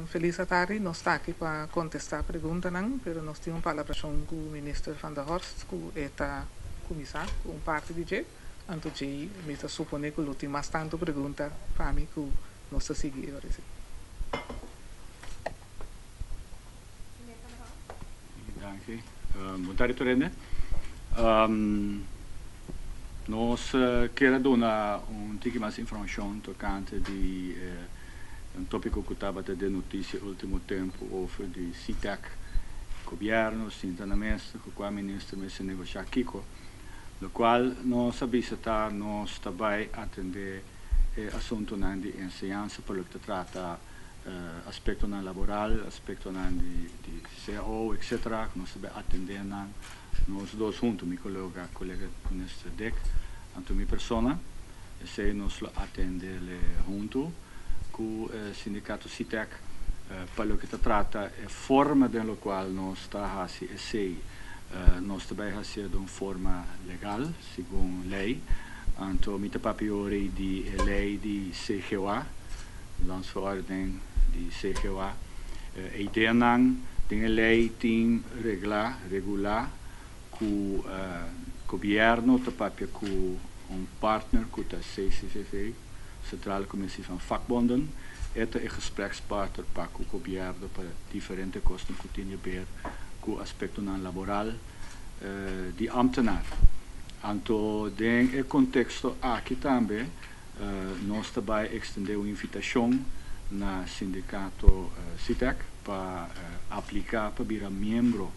Felis atardi. Nos ta aki pa kontestá preguntanan, pero nos tin un palabrashon ku Minister Van der Horst ku e ta kuminsá ku un parti di dje, anto djei mi ta suponé ku lo tin mas tantu pregunta pa mi ku nos ta sigui e ora esei. Danki. Bon tardi tur hende. Nos kier a duna un tiki mas informashon tokante di un topiko ku tabata den notisia ultimo tempu over di SITEC, gobièrnu sinta na mesa ku kua minister mester negoshá kiko. Lokual nos a bisa ta nos ta bai atendé e asuntunan di enseñansa pa loke ta trata aspektonan laboral, aspektonan di cao etcetera ku nos ta bai atendé nan nos dos huntu, mi kolega kolega minister Dick anto mi persona, esei nos lo atendele huntu ku e sindikato SITEC pa loke ta trata e forma den lokual nos ta hasi esei nos ta bai hasié den un forma legal segun lei, anto mi ta papia ora di e lei di CGOA. Landsverordening di CGOA. E ideanan den e lei tin reglá, regulá, ku gobièrnu ta papia ku un partner ku ta CCVV, Centrale Commissie van Vakbonden. E ta e gesprekspartner pa ku gobièrnu pa diferente kosnan ku tin di ber ku aspektonan laboral di ámtenar. Anto den e konteksto aki tambe Nos ta bai extende un invitacion na sindicato SITEC pa aplica pa bira miembro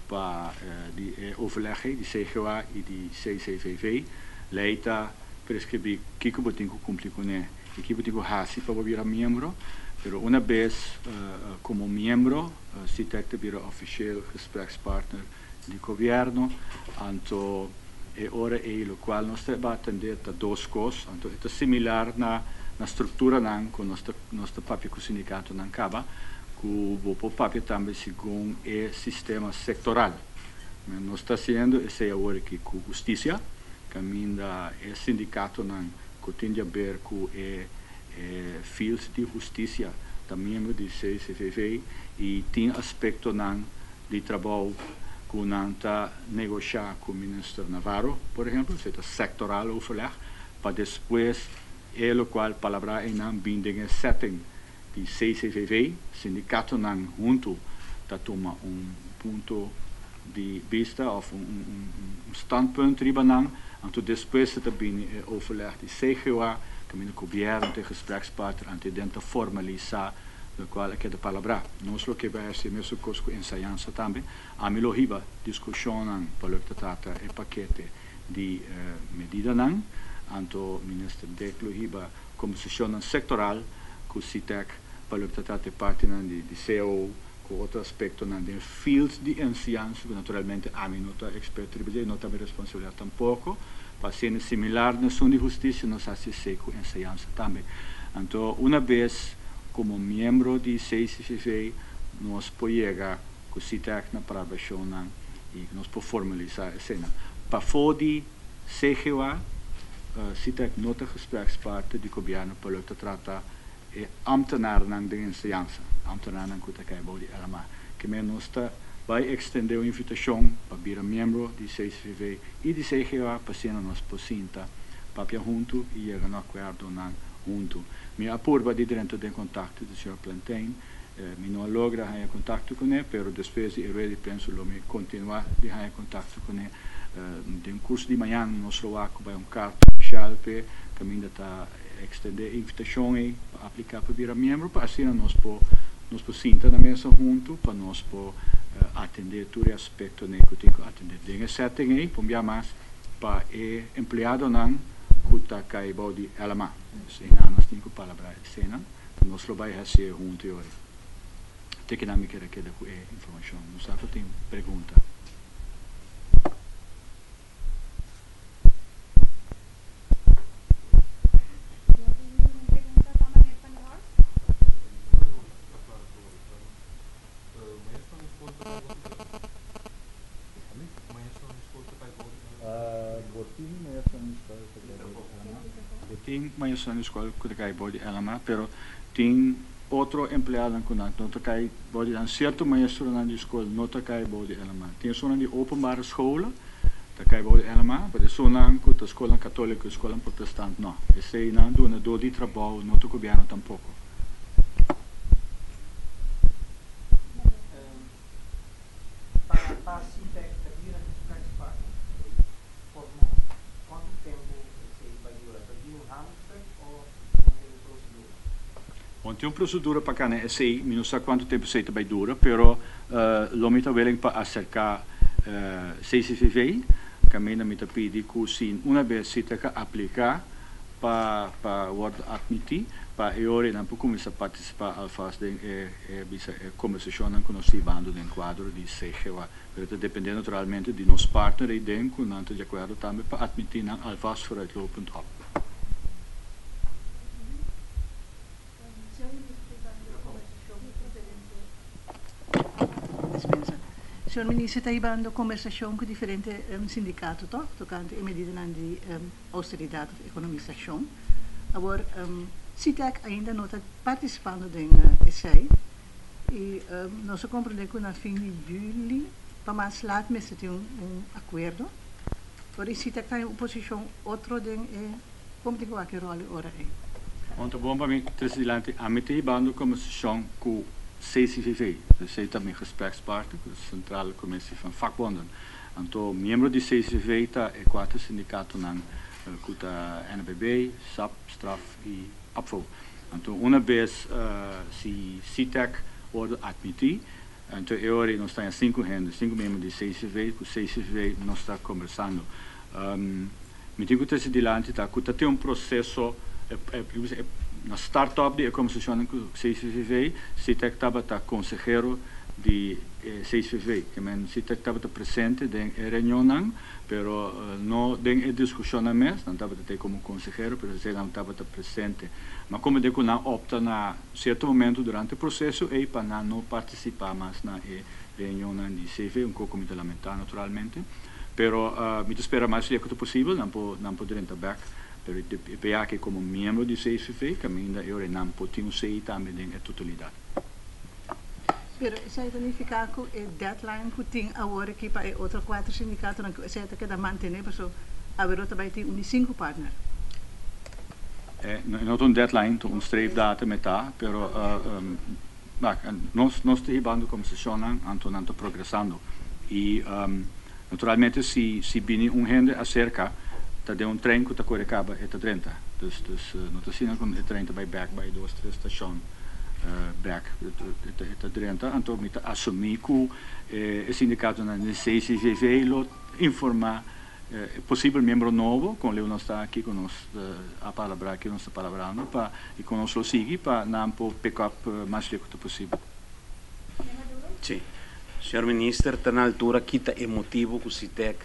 pa di e overleg ei di CGOA y di CCVV. Ley ta prescribi kico bo tin cu cumpli cune y kico bo tin cu haci pa bo bira miembro, pero una bes como miembro SITEC ta bira officieel gesprekspartner di gobierno, anto E ora ei lokual nos ta eba atendé ta dos kos, anto e ta similar na na strukturanan ku nos ta nos ta papia ku sindikatonan kaba, ku bo por papia tambe segun e sistema sektoral. Nos ta hasiendo esei awor aki ku hustisia, kaminda e sindikatonan ku tin di aber ku e e field di hustisia ta miembro di CCVV i tin aspektonan di trabou ku nan ta negoshá ku Minister Navarro, por ehempel, esei ta sectoral overleg, pa despues e lokual palabrá einan bin den e setting di CCVV, sindikatonan huntu ta tuma un punto di bista òf un un standpunt riba nan, anto despues e ta bini e overleg di CGOA, kaminda gobièrnu ta e gesprekspartner, anto den ta formalisá lokual a keda palabrá. Nos lo ke bai hasi e mesun kos ku ensayansa tambe. Ami lo hiba diskushonnan pa loke ta trata e pakete di medidanan. Anto Minister Dick lo hiba kombersashonnan sektoral ku SITEC pa loke ta trata e partinan di cao ku otro aspektonan den field di enseñansa ku naturalmente ami no ta eksperto riba dje, no ta mi responsabilidat tampoko. Pa asina similar na esun di hustisia nos hasi esei ku enseñansa tambe. Anto una bes komo miembro di CCCV nos por yega ku SITEC na palabrashonnan i nos por formalisá eseinan. Pafó di CGOA, SITEC no ta gesprekspartner di gobièrnu pa loke ta trata e ámtenarnan den enseñansa, ámtenarnan ku ta kai bou di LMA. Ke men nos ta bai ekstendé un invitashon pa bira miembro di CCVV i di CGOA pa asina nos por sinta papia huntu i yega na akuerdonan huntu. Mi a purba di drenta den kontakto di señor Plantein, mi no a logra haña kontakto kuné, pero despues di e rueda di prensa lo mi kontinuá di haña kontakto kuné. Den kurso di mañan nos lo wak ku bai un karta ofishal p'e kaminda ta ekstendé e invitashon ei pa apliká pa bira miembro pa asina nos por nos por sinta na mesa huntu pa nos por atendé tur e aspektonan ku tin ku atendé den e setting ei por un bia mas pa e empleadonan ku ta kai bou di LMA. Eseinan nos tin ku palabrá eseinan nos lo bai hasié huntu e ora. Te kinan mi kere keda ku e informashon. No sa ku tin pregunta. No tin ningun pregunta pa meneer Van der Horst? Bo tin maestronan di skol ku ta kai bou di LMA, pero tin. otro empleadonan ku nan no ta kai bou di nan. Sierto maestronan di skol no ta kai bou di LMA. Tin esunnan di openbare scholen ta kai bou di LMA, pero esunnan ku ta skolnan katóliko i skolnan protestant no. Eseinan dunadó di trabou no ta gobièrnu tampoko. Pa pa CITEC ta bira gesprekspartner formal, kuantu tempu esei bai dura? Ta di un hamerstuk òf nan tin un prosedura? Bon, tin un prosedura pa kana esei, mi no sa kuantu tempu esei ta bai dura, pero lo mi ta willing pa aserká CCVV, kaminda mi ta pidi ku si una bes CITEC a apliká pa pa wòrdu atmití, pa e ora nan por kuminsá partisipá alvast den e e bisa e kombersashonnan ku nos ta hibando den kuadro di CGWA. Pero ta dependé naturalmente di nos partner ei den ku nan ta di akuerdo tambe pa atmití nan alvast vooruitlopend op. Señor Minister ta hibando kombersashon ku diferente sindikato tòg tokante e medidanan di austeridat òf ekonomisashon. Awor SITEC ainda no ta partisipando den esei i nos a komprendé ku na fin di yüli pa mas lat mester tin un akuerdo. Ora i SITEC ta den un posishon otro den e Kon tin ku wak e ròl e ora ei? Bon, ta bon pa mi trese dilanti. Ami ta hibando kombersashon ku CCVV. Esei ta mi gesprekspartner ku Centrale Commissie van Vakbonden. Anto miembro di CCVV ta e kuater sindikatonan ku ta NABB, sap, straf i ABVO. Anto una bes si CITEC wòrdu atmití, anto e ora ei nos ta haña sinku hende, sinku miembro di CCVV, ku CCVV nos ta kombersando. Mi tin ku trese dilanti ta ku ta tin un proseso, na start-up di e kombersashonnan ku CCVV, CITEC tabata konsehero di CCVV. Ke men CITEC tabata presente den e reunionnan, pero no den e diskushonnan mes, nan tabata te komo konsehero, pero esei nan tabata presente. Ma komo de ku nan opta na sierto momento durante e proseso ei pa nan no partisipá mas na e reunionnan di CV, un kos ku mi ta lamentá naturalmente. Pero mi ta spera mas dia ku ta posibel nan por nan por drenta bek. Pero e PA ke komo miembro di CCV kaminda e ora nan por tin un sei tambe den e totalidat. Pero esei ta nifiká ku e deadline ku tin awor aki pa e otro kuater sindikatonan ku esei ta keda mantené paso awero ta bai tin un di sinku partner. E no ta un deadline, ta un streefdatum e ta, pero nos nos ta hibando kombersashonnan anto nan ta progresando i naturalmente si si bini un hende aserka ta den un trein ku ta kore kaba e ta drenta. Dus dus no ta asina ku e trein ta bai bek bai dos tres stashon bek e ta drenta. Anto mi ta asumí ku e sindikatonan di CCVV lo informá e posibel miembro nobo kon leu nos ta aki ku nos a palabrá ki nos ta palabrando pa i kon nos lo sigui pa nan por pick up mas leu ku ta posibel. Sí. Señor Minister, ta na altura kita e motibu ku SITEC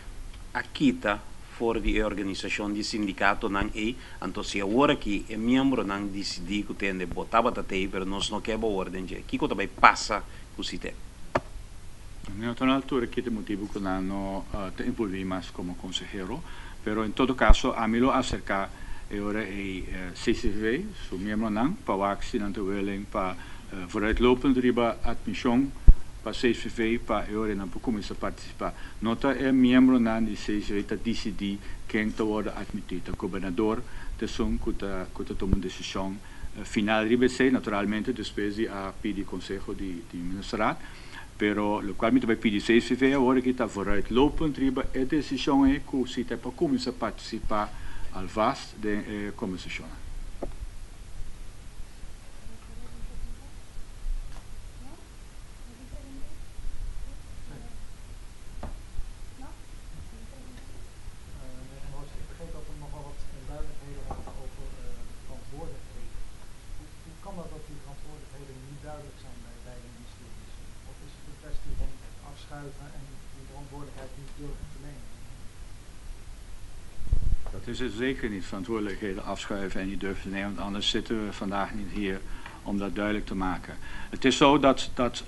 a kita for di e organisashon di sindikatonan ei, anto si awor aki e miembronan disidí ku tende bo tabata tei pero nos no ke bo awor den dje, kiko ta bai pasa ku SITEC? No ta na altura kita e motibu ku nan no ta envolví mas komo konsehero, pero en todo kaso ami lo aserká e ora ei CCV su miembronan pa wak si nan ta willing pa vooruitlopend riba admishon pa CCV pa e ora nan por kuminsá partisipá. No ta e miembronan di CCV ta disidí ken ta wòrdu admití, ta gobernador ta esun ku ta ku ta tuma un desishon final riba esei, naturalmente despues di a pidi konseho di di ministerraad. Pero lokual mi ta bai pidi CCV awor aki ta vooruitlopend riba e desishon ei ku si ta pa kuminsá partisipá alvast den e kombersashonnan. Meneer Van Horst, ik begreep dat er nogal wat onduidelijkheden waren over verantwoordelijkheden. Hoe, hoe kan dat dat die verantwoordelijkheden niet duidelijk zijn bij beide ministeries? Of is het een kwestie van afschuiven en die verantwoordelijkheid niet durven te nemen? Dat is het zeker niet, verantwoordelijkheden afschuiven en niet durven te nemen, want anders zitten we vandaag niet hier om dat duidelijk te maken. Het is zo dat, dat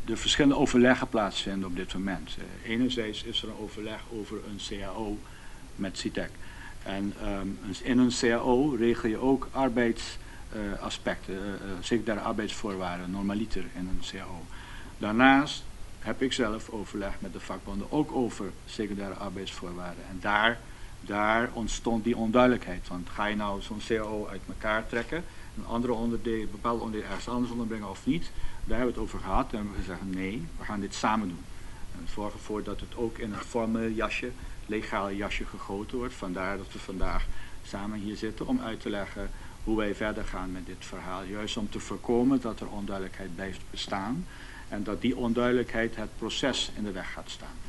de verschillende overleggen plaatsvinden op dit moment. Enerzijds is er een overleg over een CAO met CITEC. En in een CAO regel je ook arbeids aspecten, secundaire arbeidsvoorwaarden, normaliter in een CAO. Daarnaast heb ik zelf overleg met de vakbonden ook over secundaire arbeidsvoorwaarden. En daar ontstond die onduidelijkheid. Want ga je nou zo'n CAO uit elkaar trekken, een andere onderdeel, bepaalde onderdeel ergens anders onderbrengen of niet? Daar hebben we het over gehad en hebben we gezegd nee, we gaan dit samen doen. En zorg ervoor dat het ook in een formeel jasje, legaal jasje gegoten wordt. Vandaar dat we vandaag samen hier zitten om uit te leggen hoe wij verder gaan met dit verhaal. Juist om te voorkomen dat er onduidelijkheid blijft bestaan en dat die onduidelijkheid het proces in de weg gaat staan.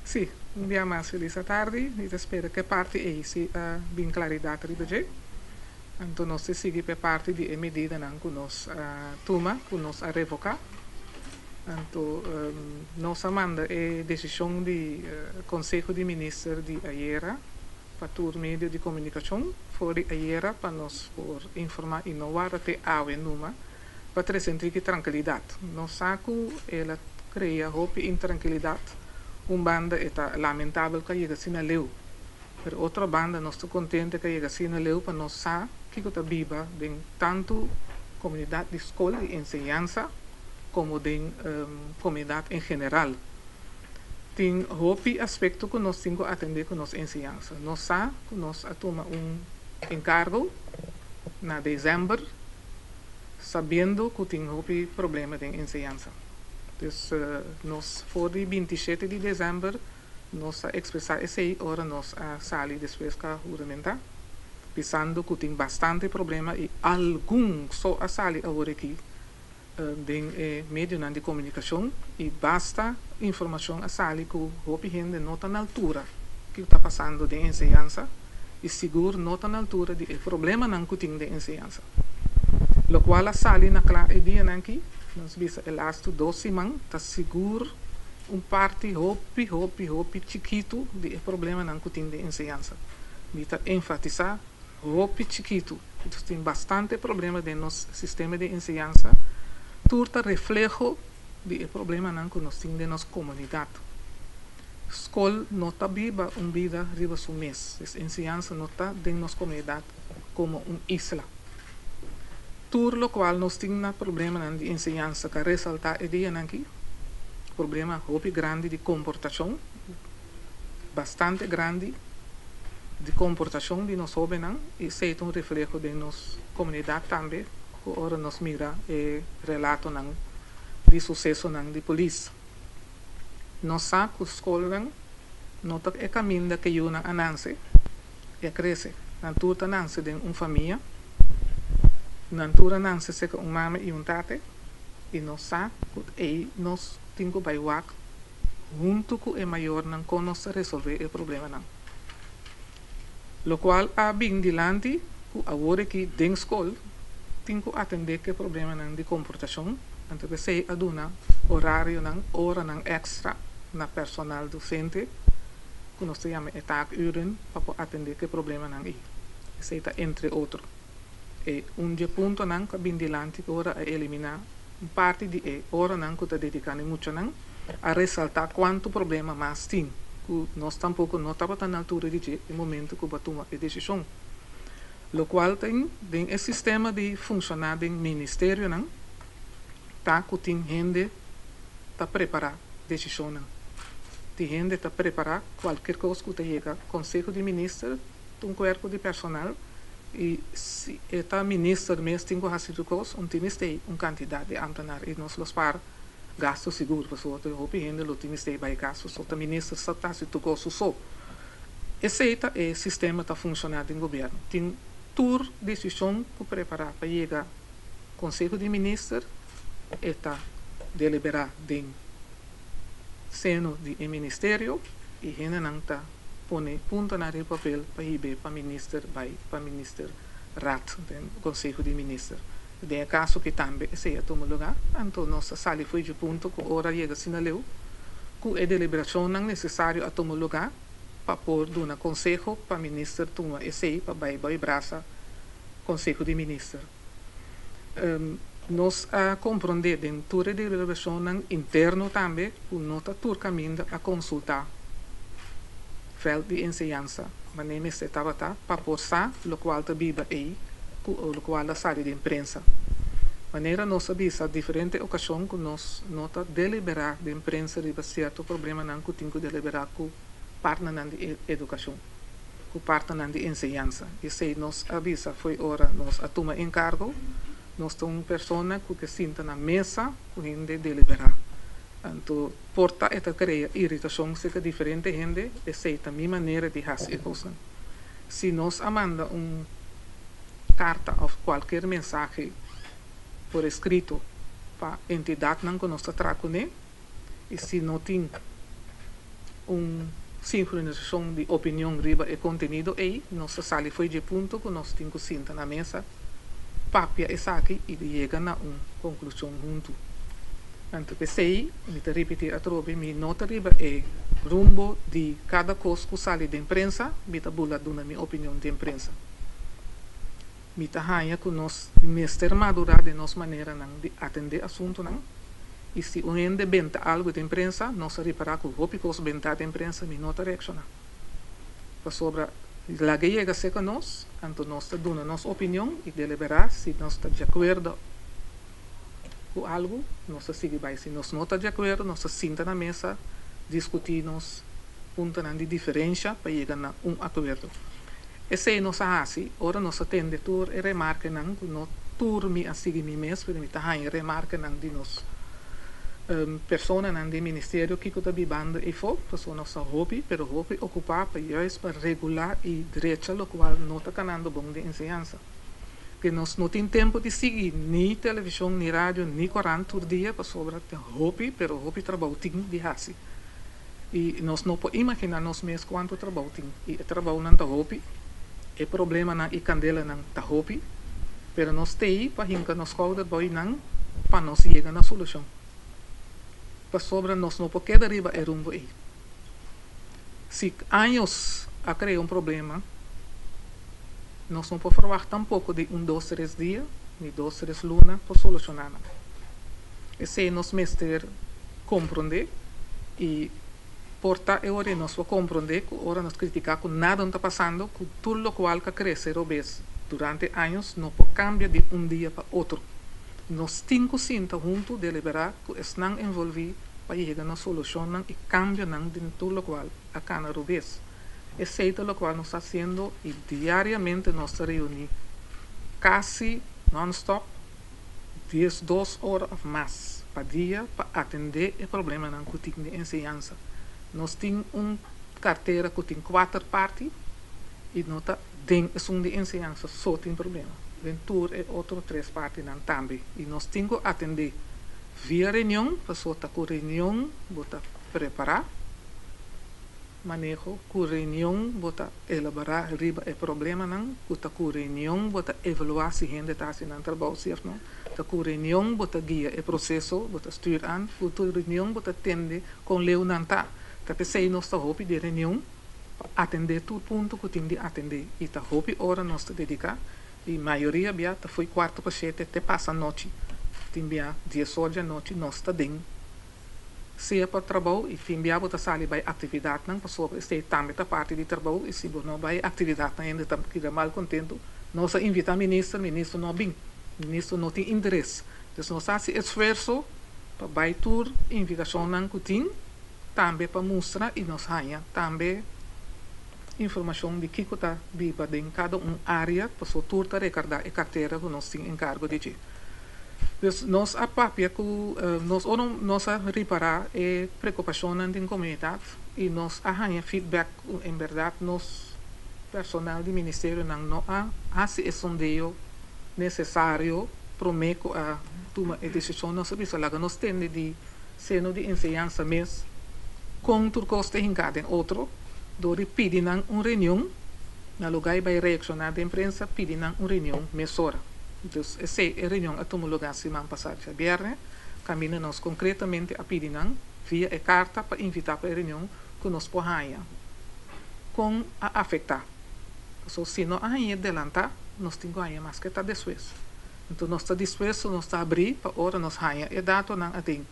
Sí, un bia mas felis atardi. Mi ta spera ku e parti ei si a bin klaridat riba dje. Anto nos ta sigui pa e parti di e medidanan ku nos a tuma, ku nos a revoká. Anto nos a manda e desishon di Konseho di Minister di ayera pa tur medio di komunikashon for di ayera pa nos por informá i no warda te awe numa pa trese un triki trankilidat. Nos sa ku el a krea hopi intrankilidat, un banda e ta lamentabel ku a yega asina leu, pero otro banda nos ta kontente ku a yega asina leu pa nos sa kiko ta biba den tantu komunidat di skol i enseñansa komo den komunidat en general. Tin hopi aspekto ku nos tin ku atendé ku nos enseñansa. Nos sa ku nos a tuma un enkargo na desèmber sabiendo ku tin hopi problema den enseñansa. Dus nos for di 27 di desèmber nos a ekspresá esei ora nos a sali despues ku a huramentá, bisando ku tin bastante problema i algun so a sali awor aki den e medionan di komunikashon i basta informashon a sali ku hopi hende no ta na altura kiko ta pasando den enseñansa i sigur no ta na altura di e problemanan ku tin den enseñansa. Lokual a sali na kla e dianan aki, nos bisa e lastu dos siman, ta sigur un parti hopi hopi hopi chikitu di e problemanan ku tin den enseñansa. Mi ta enfatisá hopi chikitu. Nos tin bastante problema den nos sistema di enseñansa. Tur ta refleho di e problemanan ku nos tin den nos komunidat. Skol no ta biba un bida riba su mes. Es enseñansa no ta den nos komunidat komo un isla. Tur lokual nos tin na problemanan di enseñansa ka resaltá e dianan aki, problema hopi grandi di komportashon, bastante grandi di komportashon di nos hóbennan i esei ta un refleho den nos komunidat tambe ku ora nos mira e relatonan di susesonan di polis. Nos sa ku skolnan no ta e kaminda ku e yunan a nanse i a krese. Nan tur ta nanse den un famia, nan tur a nanse serka un mama i un tate i nos sa ku ei nos tin ku bai wak huntu ku e mayornan kon nos ta resolvé e problemanan. Lokual a bin dilanti ku awor aki den skol tin ku atendé ku e problemanan di komportashon, anto p'esei a duna orarionan, oranan èkstra na personal dosente ku nos ta yama e taakuren pa por atendé ku e problemanan ei. Esei ta entre otro e un dje puntonan ku a bin dilanti ku ora a eliminá un parti di e oranan ku ta dediká na e muchanan, a resaltá kuantu problema mas tin ku nos tampoko no tabata na altura di dje e momento ku bo a tuma e desishon. Lokual tin den e sistema di funshoná den ministerionan ta ku tin hende ta prepará desishonnan. Tin hende ta prepará kualker kos ku ta yega Konseho di Minister, ta un kuerpo di personal i si e ta minister mes tin ku hasi tur kos, un tin mester un kantidat di ámtenar i nos lo spar gasto sigur pasobra tin hopi hende lo tin mester bai kas pasobra ta minister sa ta hasi tur kos su so. Esei ta e sistema ta funshoná den gobièrnu. Tin tur desishon ku prepará pa yega Konseho di Minister e ta deliberá den seno di e ministerio. i hendenan ta pone puntonan riba papel pa hib'é pa minister bai pa minister raad den konseho di minister. Den e kaso ki tambe esei a tuma lugá, anto nos a sali fo'i dje punto ku ora yega asina leu ku e deliberashonnan nesesario a tuma lugá pa por duna konseho pa minister tuma esei pa bai bai brasa konseho di minister. Nos a komprondé den tur e deliberashonnan interno tambe ku no ta tur kaminda a konsultá vèlt di enseñansa manera mester tabata pa por sa lokual ta biba ei ku lokual a sali den prensa. Manera nos a bisa diferente okashon ku nos no ta deliberá den prensa riba sierto problemanan ku tin ku deliberá ku partnernan di edukashon, ku partnernan di enseñansa. Esei nos a bisa fo'i ora nos a tuma enkargo. Nos ta un persona ku ke sinta na mesa ku hende deliberá. Anto por ta e ta krea iritashon serka diferente hende, esei ta mi manera di hasi e kosnan. Si nos a manda un karta òf kualker mensahe por eskrito pa entidatnan ku nos ta traha kuné i si no tin un sinkronisashon di opinion riba e kontenido ei, nos ta sali fo'i dje punto ku nos tin ku sinta na mesa papia esaki i yega na un konklushon huntu. Anto p'esei mi ta ripití atrobe, mi no ta riba e rumbo di kada kos ku sali den prensa, mi ta bula duna mi opinion den prensa. Mi ta haña ku nos mester madurá den nos maneranan di atendé asuntunan i si un hende benta algu den prensa, nos a ripará ku hopi kos bentá den prensa mi no ta reakshoná. Pasobra laga yega serka nos, anto nos ta duna nos opinion i deliberá si nos ta di akuerdo ku algu, nos ta sigui bai. Si nos no ta di akuerdo, nos ta sinta na mesa diskutí nos puntonan di diferensha pa yega na un akuerdo. Esei nos a hasi ora nos a tende tur e remarkenan ku no tur mi a sigui mi mes, pero mi ta haña remarkenan di nos personanan den ministerio kiko ta bibando eyfo, pasobra nos ta hopi, pero hopi okupá pa juist pa regulá i drecha lokual no ta kanando bon den enseñansa. Ke nos no tin tempu di sigui ni televishon, ni radio, ni korant tur dia pasobra tin hopi, pero hopi trabou tin di hasi. I nos no por imaginá nos mes kuantu trabou tin. I e trabounan ta hopi, e problemanan i kandelanan ta hopi, pero nos t'ei pa hinka nos skouder bou i nan pa nos yega na solushon. Pasobra nos no por keda riba e rumbo ei. Si años a krea un problema, nos no por ferwagt tampoko di un dos tres dia ni dos tres luna por solushoná nan. Esei nos mester komprondé i por ta e ora ei nos por komprondé ku ora nos kritiká ku nada no ta pasando, ku tur lokual ka krese robes durante años no por kambia di un dia pa otro. Nos tin ku sinta huntu deliberá ku esnan envolví pa yega na solushonnan i kambionan den tur lokual a kana robes. Esei ta lokual nos ta hasiendo i diariamente nos ta reuní kasi nònstòp 12 ora òf mas pa dia pa atendé e problemanan ku tin den enseñansa. Nos tin un kartera ku tin kuater parti i no ta den esun di enseñansa so tin problema, den tur e otro tres partinan tambe. I nos tin ku atendé via reunion, pasobra ta ku reunion bo ta prepará maneho, ku reunion bo ta elaborá riba e problemanan, ku ta ku reunion bo ta evaluá si hende ta hasi nan trabou si òf no, ta ku reunion bo ta guia e proseso, bo ta stuur aan, ku tur reunion bo ta tende kon leu nan ta. Ta p'esei nos ta hopi di reunion pa atendé tur punto ku tin di atendé i ta hopi ora nos ta dediká i mayoria bia ta fo'i kuarto pa shete te pasa nochi, tin bia dies or di anochi nos ta den sea pa trabou i tin bia bo ta sali bai aktividatnan pasobra esei tambe ta parti di trabou i si bo no bai aktividatnan hende ta keda mal kontentu. Nos a invitá minister, minister no a bin, minister no tin interes. Dus nos a hasi esfuerso pa bai tur invitashonnan ku tin tambe pa mustra i nos haña tambe informashon di kiko ta biba den kada un área pasobra tur ta rekardá e kartera ku nos tin enkargo di dje. Dus nos a papia ku nos ora nos a ripará e preokupashonnan den komunidat i nos a haña feedback ku en bèrdat nos personal di ministerionan no a hasi e sondeo nesesario promé ku a tuma e desishon. Nos a bisa laga nos tende di seno di enseñansa mes. Kon tur kos ta hinká den otro dor di pidi nan un reunion na lugá i bai reakshoná den prensa pidi nan un reunion mesora. Dus esei e reunion a tuma lugá siman pasá djabièrnè kaminda nos konkretamente a pidi nan via e karta pa invitá pa e reunion ku nos por haña kon a afektá. Pasobra si no a hañ'é delantá nos tin ku hañ'é maske ta despues. Enton nos ta dispuesto nos ta abrí pa ora nos haña e datonan aden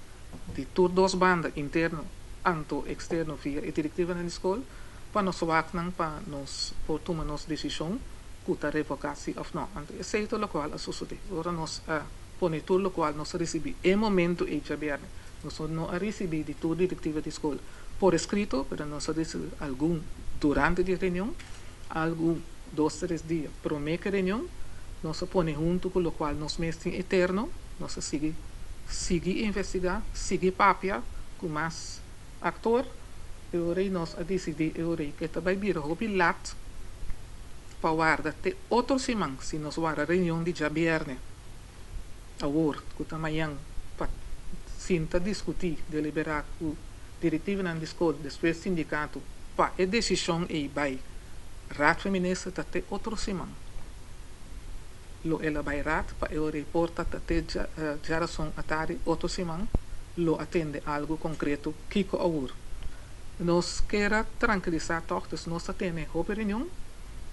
di tur dos banda, interno anto externo via e directivanan di scol, pa nos wak nan pa nos por tuma nos decision cu ta revoca si of no. Anto esey ta locual a sucede. Ora nos a pone tur locual nos a ricibi e momento ey djabierne, nos no a ricibi di tur directiva di scol por escrito, pero nos a ricibi algun durante di reunion, algun dos tres dia prome cu e reunion, nos a pone hunto cu locual nos mes tin eterno, nos a sigui sigui investigá, sigui papia ku mas aktor, e ora ei nos a disidí e ora ei ku e ta bai bira hopi lat pa warda te otro siman, si nos warda reunion di djabièrnè awor ku ta mañan pa sinta diskutí, deliberá ku direktivonan di skol, despues sindikato pa e desishon ei bai Raad van Minister ta te otro siman. Lo el a bai raad pa e ora ei por ta ta te djarason atardi otro siman lo a tende algu konkreto kiko awor. Nos kier a trankilisá tòg, dus nos ta tene hopi reunion,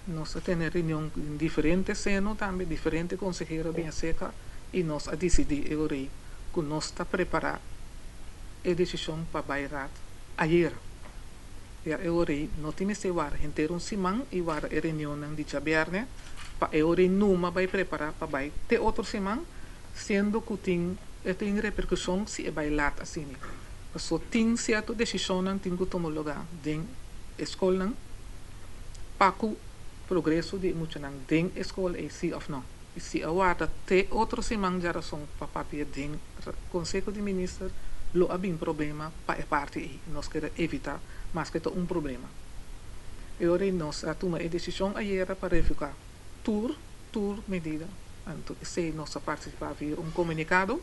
nos ta tene reunion den diferente seno tambe, diferente konsehero a bin aserka i nos a disidí e ora ei ku nos ta prepará e desishon pa bai raad ayera. Ya e ora ei no tin mester wara henter un siman i wara e reunionnan di djabièrnè pa e ora ei numa bai prepará pa bai te otro siman, siendo ku tin e tin reperkushon si e bai lat asina. Paso tin sierto desishonnan tin ku tuma lugá den e skolnan pa ku progreso di e muchanan den e skol ei si òf no. I si a warda te otro siman djarason pa papia den Conseho di Minister lo a bin problema pa e parti ei. Nos kere evita maske ta un problema. E ora ei nos a tuma e decision ayera pa revoca tur tur medida. Anto esei nos a participa via un comunicado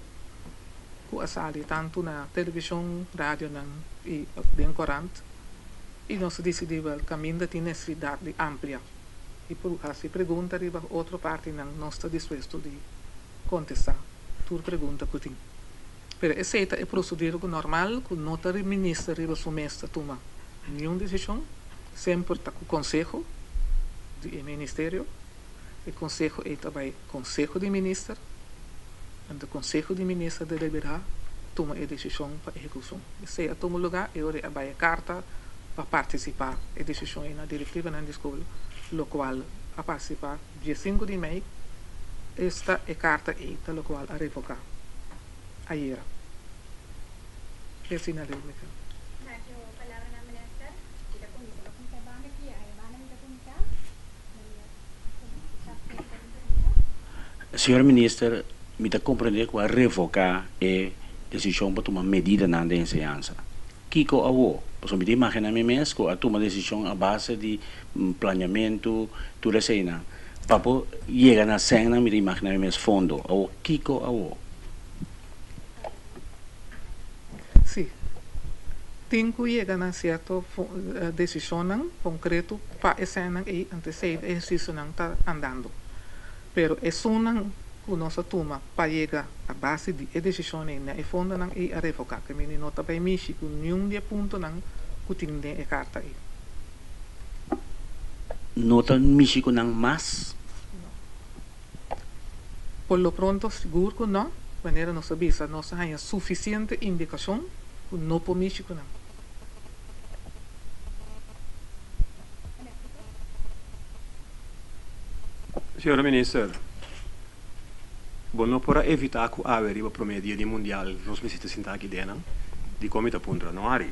cu a sali tanto na television, radionan y den corant y nos a dicidi wel caminda tin necesidad di amplia. I por hasi pregunta riba otro partinan nos ta dispuesto di kontestá tur pregunta ku tin. Pero esei ta e prosedura ku normal ku no ta minister riba su mes ta tuma niun desishon, semper ta ku konseho di e ministerio. E konseho ei ta bai konseho di minister, anto konseho di minister deliberá tuma e desishon pa ehekushon. Esei a tuma lugá e ora ei a bai e karta pa partisipá e desishon ei na direktivanan di skol, lokual a partisipá diesinku di mei, esta e karta ei ta lokual a revoká ayera. E asina leu mi ta. Danki ho palabranan minister. Mi ta kuminsá pa kuminsá e banda aki, a e banda mi ta kuminsá. Meneer Chapman ta kuminsá. Señor Minister, mi ta komprendé ku a revoká e desishon pa tuma medidanan den enseñansa. Kiko awo? Pasobra mi ta imagina mi mes ku a tuma desishon a base di planeamentu, tur eseinan. Pa por yega na sènnan mi ta imagina mi mes fondo. Awo, kiko awo? Sí. Tin ku yega na sierto desishonnan konkreto pa e sènnan ei, anto esei ehersisionan ta andando. Pero esunnan ku nos a tuma pa yega a base di e desishon ei na e fondonan ei a revoká. Ke mini no ta bai mishi ku niun di e puntonan ku tin den e karta ei. No ta mishi ku nan mas? No. Por lo pronto sigur ku no. Manera nos a bisa nos a haña sufisiente indikashon ku no por mishi ku nan. Señora Minister, bo no por a evita cu awe riba prome dia di Mundial nos mester ta sinta aki denan? Dicon mi ta puntra? No Harry,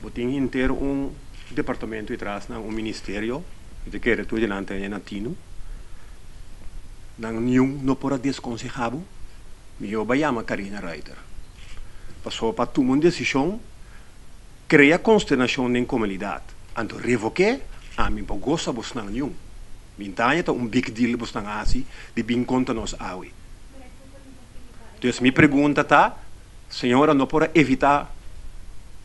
bo tin henter un departamento etras nan, un ministerio, mi ta kere tur di nan ta na tinu, nan niun no por a desconseha bo? Miho ba yama Carina Ruiter, pasobra pa tuma un decision Krea konsternashon den komunidat, anto revoké, ami bo gosa bosnan niun. Bintaña ta un big deal bosnan hasi di bin konta nos awe. Dus mi pregunta ta, señora no por a evita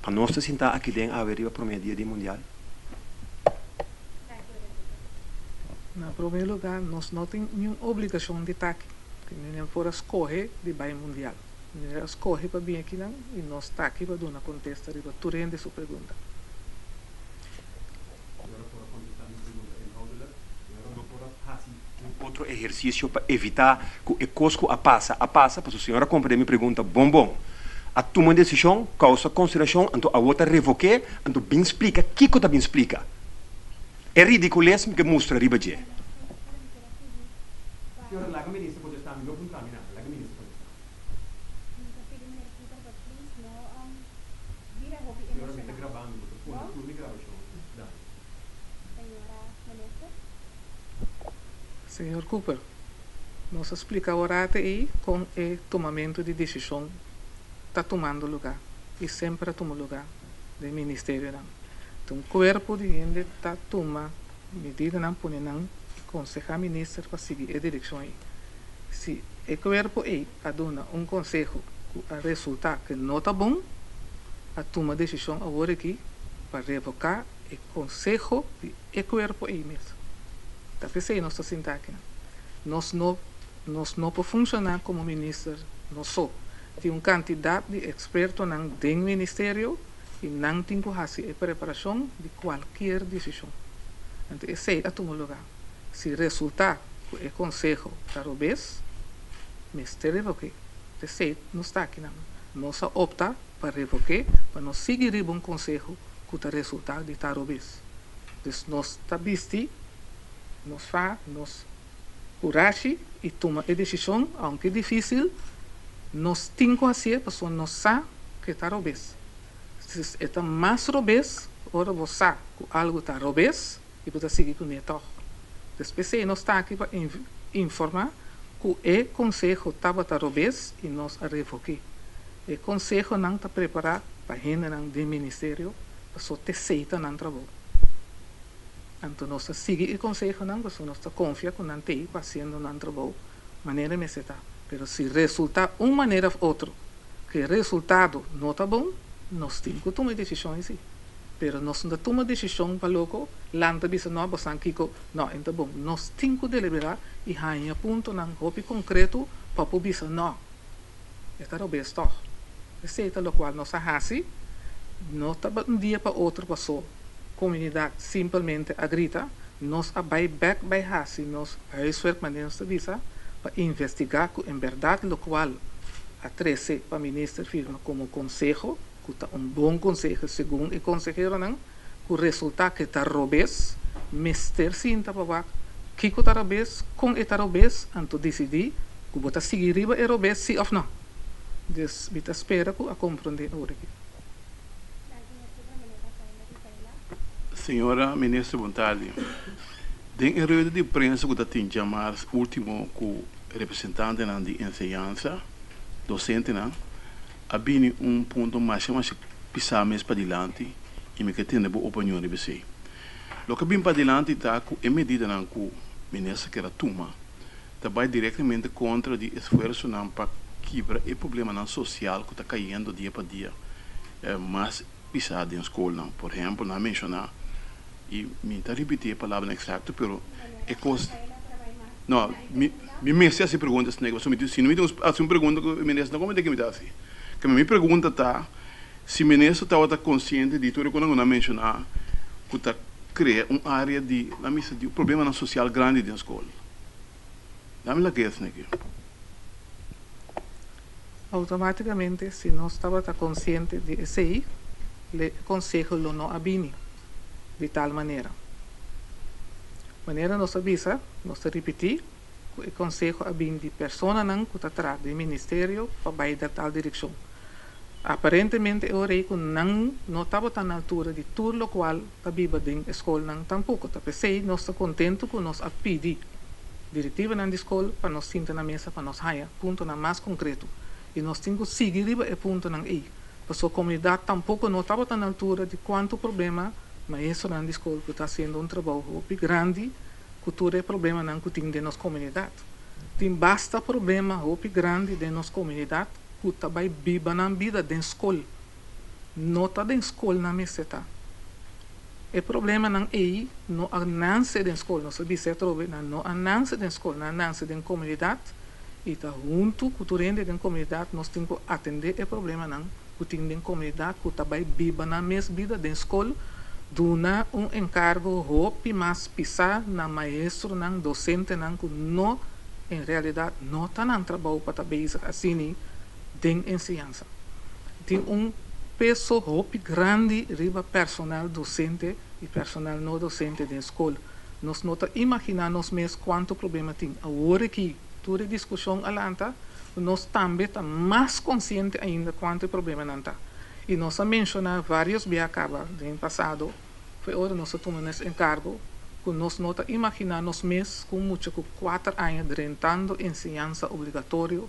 Pa nos ta sintá aki den awe riba promé dia di Mundial? Na promé lugá, nos no tin niun obligashon di ta aki. Mi por a skohe di bai Mundial. Mi a skohe pa bin akinan i nos ta aki pa duna kontesta riba tur hende su pregunta. Señora por a kontestá mi pregunta inhoudelijk? Señora no por a hasi un otro ehersisio pa evitá ku e kos ku a pasa, a pasa? Pasobra señora a komprendé mi pregunta bon bon. A tuma un desishon, kousa konsiderashon, anto awor ta revok'é, anto bin splika kiko ta bin splika. E ridikules mi ke mustra riba dje. Señora, laga minister kontestá mi, no puntra mi nada, laga minister kontestá. Señora, mi ta grabando, bo ta pone tur mi grabashon, danki. Señor Cooper, nos a splika awor ei kon e tumamentu di desishon ta tumando lugá i semper a tuma lugá den ministerionan. Ta un kuerpo di hende ta tuma medidanan pone nan i konsehá minister pa sigui e direkshon ei. Si e kuerpo ei a duna un konseho ku a resultá ku no ta bon, a tuma desishon awor aki pa revoká e konseho di e kuerpo ei mes. Ta p'esei nos ta sinta akinan. Nos no nos no por funshoná komo minister nos so. Tin un kantidat di ekspertonan den ministerio i nan tin ku hasi e preparashon di kualkier desishon. Anto esei a tuma lugá. Si resultá ku e konseho ta robes, mester revok'é. P'esei nos ta akinan. Nos a opta pa revok'é pa no sigui riba un konseho ku ta resultá di ta robes. Dus nos ta bisti nos fa, nos kurashi i tuma e desishon, aunke difísil, nos tin ku hasié pasobra nos sa ku e ta robes. E ta mas robes ora bo sa ku algu ta robes i bo ta sigui kuné tòg. Des p'esei nos ta aki pa informá ku e konseho tabata robes i nos a revok'é. E konsehonan ta prepará pa hendenan den ministerio pasobra t'esei ta nan trabou. Anto nos ta sigui e konsehonan pasobra nos ta konfia ku nan t'ei pa hasiendo nan trabou manera mester ta. Pero si resultá un manera òf otro ku e resultado no ta bon, nos tin ku tuma e desishon esei. Pero nos no ta tuma desishon pa loko lanta bisa no bosan kiko, no e no ta bon. Nos tin ku deliberá i haña puntonan hopi konkreto pa por bisa no, e ta robes tòg. Esei ta lokual nos a hasi, no ta un dia pa otro pasó komunidat simpelmente a grita, nos a bai bèk bai hasi nos huiswerk manera nos ta bisa pa investigá ku en bèrdat lokual a trese pa minister firma komo konseho, ku ta un bon konseho segun e konseheronan, ku resultá ku e ta robes, mester sinta pa wak kiko ta robes, kon e ta robes, anto disidí ku bo ta sigui riba e robes sí òf nò. Dus mi ta spera ku a komprondé ora aki. Señora Minister bon tardi. Den e rueda di prensa ku ta tin djamars ultimo ku representantenan di enseñansa, dosentenan, a bini un punto masha masha pisá mes padilanti i mi ke tende bo opinion riba esei. Loke a bin padilanti ta ku e medidanan ku Minister ker a tuma ta bai direktamente kontra di esfuersonan pa kibra e problemanan sosial ku ta kayendo dia pa dia mas pisá den skolnan. Por ehèmpel, nan a menshoná, i mi ta ripití e palabranan eksakto, pero e kos, no, mi mi mester hasi pregunta esaki, pasobra mi si no mi tin hasi un pregunta ku e minister no komo ke mi ta hasi. Kamba mi pregunta ta, si minister tabata konsiente di tur e konan ku nan a menshoná ku ta krea un área di, nan mester di problemanan sosial grandi den skol. Dame la ke esaki. Automáticamente si nos tabata konsiente di esei, e konseho lo no a bini di tal manera. Manera nos a bisa, nos ta ripití ku e konseho a bini di personanan ku ta traha den ministerio pa bai den tal direkshon. Aparentemente e ora ei ku nan no tabata na altura di tur lokual ta biba den e skolnan tampoko. Ta p'esei nos ta kontentu ku nos a pidi direktivanan di skol pa nos sinta na mesa pa nos haña puntonan mas konkreto. I nos tin ku sigui riba e puntonan ei, pasobra komunidat tampoko no tabata na altura di kuantu problema maestronan di skol ku ta hasiendo un trabou hopi grandi ku tur e problemanan ku tin den nos komunidat. Tin basta problema hopi grandi den nos komunidat ku ta bai biba nan bida den skol. No ta den skol nan mester ta. E problemanan ei no a nanse den skol, nos a bisa atrobe, nan no a nanse den skol, nan a nanse den komunidat i ta huntu ku tur hende den komunidat nos tin ku atendé e problemanan ku tin den komunidat ku ta bai biba nan mes bida den skol, duna un enkargo hopi mas pisá na maestronan, dosentenan ku no en realidat no ta nan trabou pa ta bezig asini den enseñansa. Tin un peso hopi grandi riba personal dosente i personal no dosente den skol. Nos no ta imaginá nos mes kuantu problema tin. Awor aki tur e diskushon a lanta, nos tambe ta mas konsiente ainda kuantu e problemanan ta. I nos a menshoná vários bia kaba den pasado, fo'i ora nos a tuma nos enkargo, ku nos no ta imaginá nos mes ku un mucha ku kuater aña drentando enseñansa obligatorio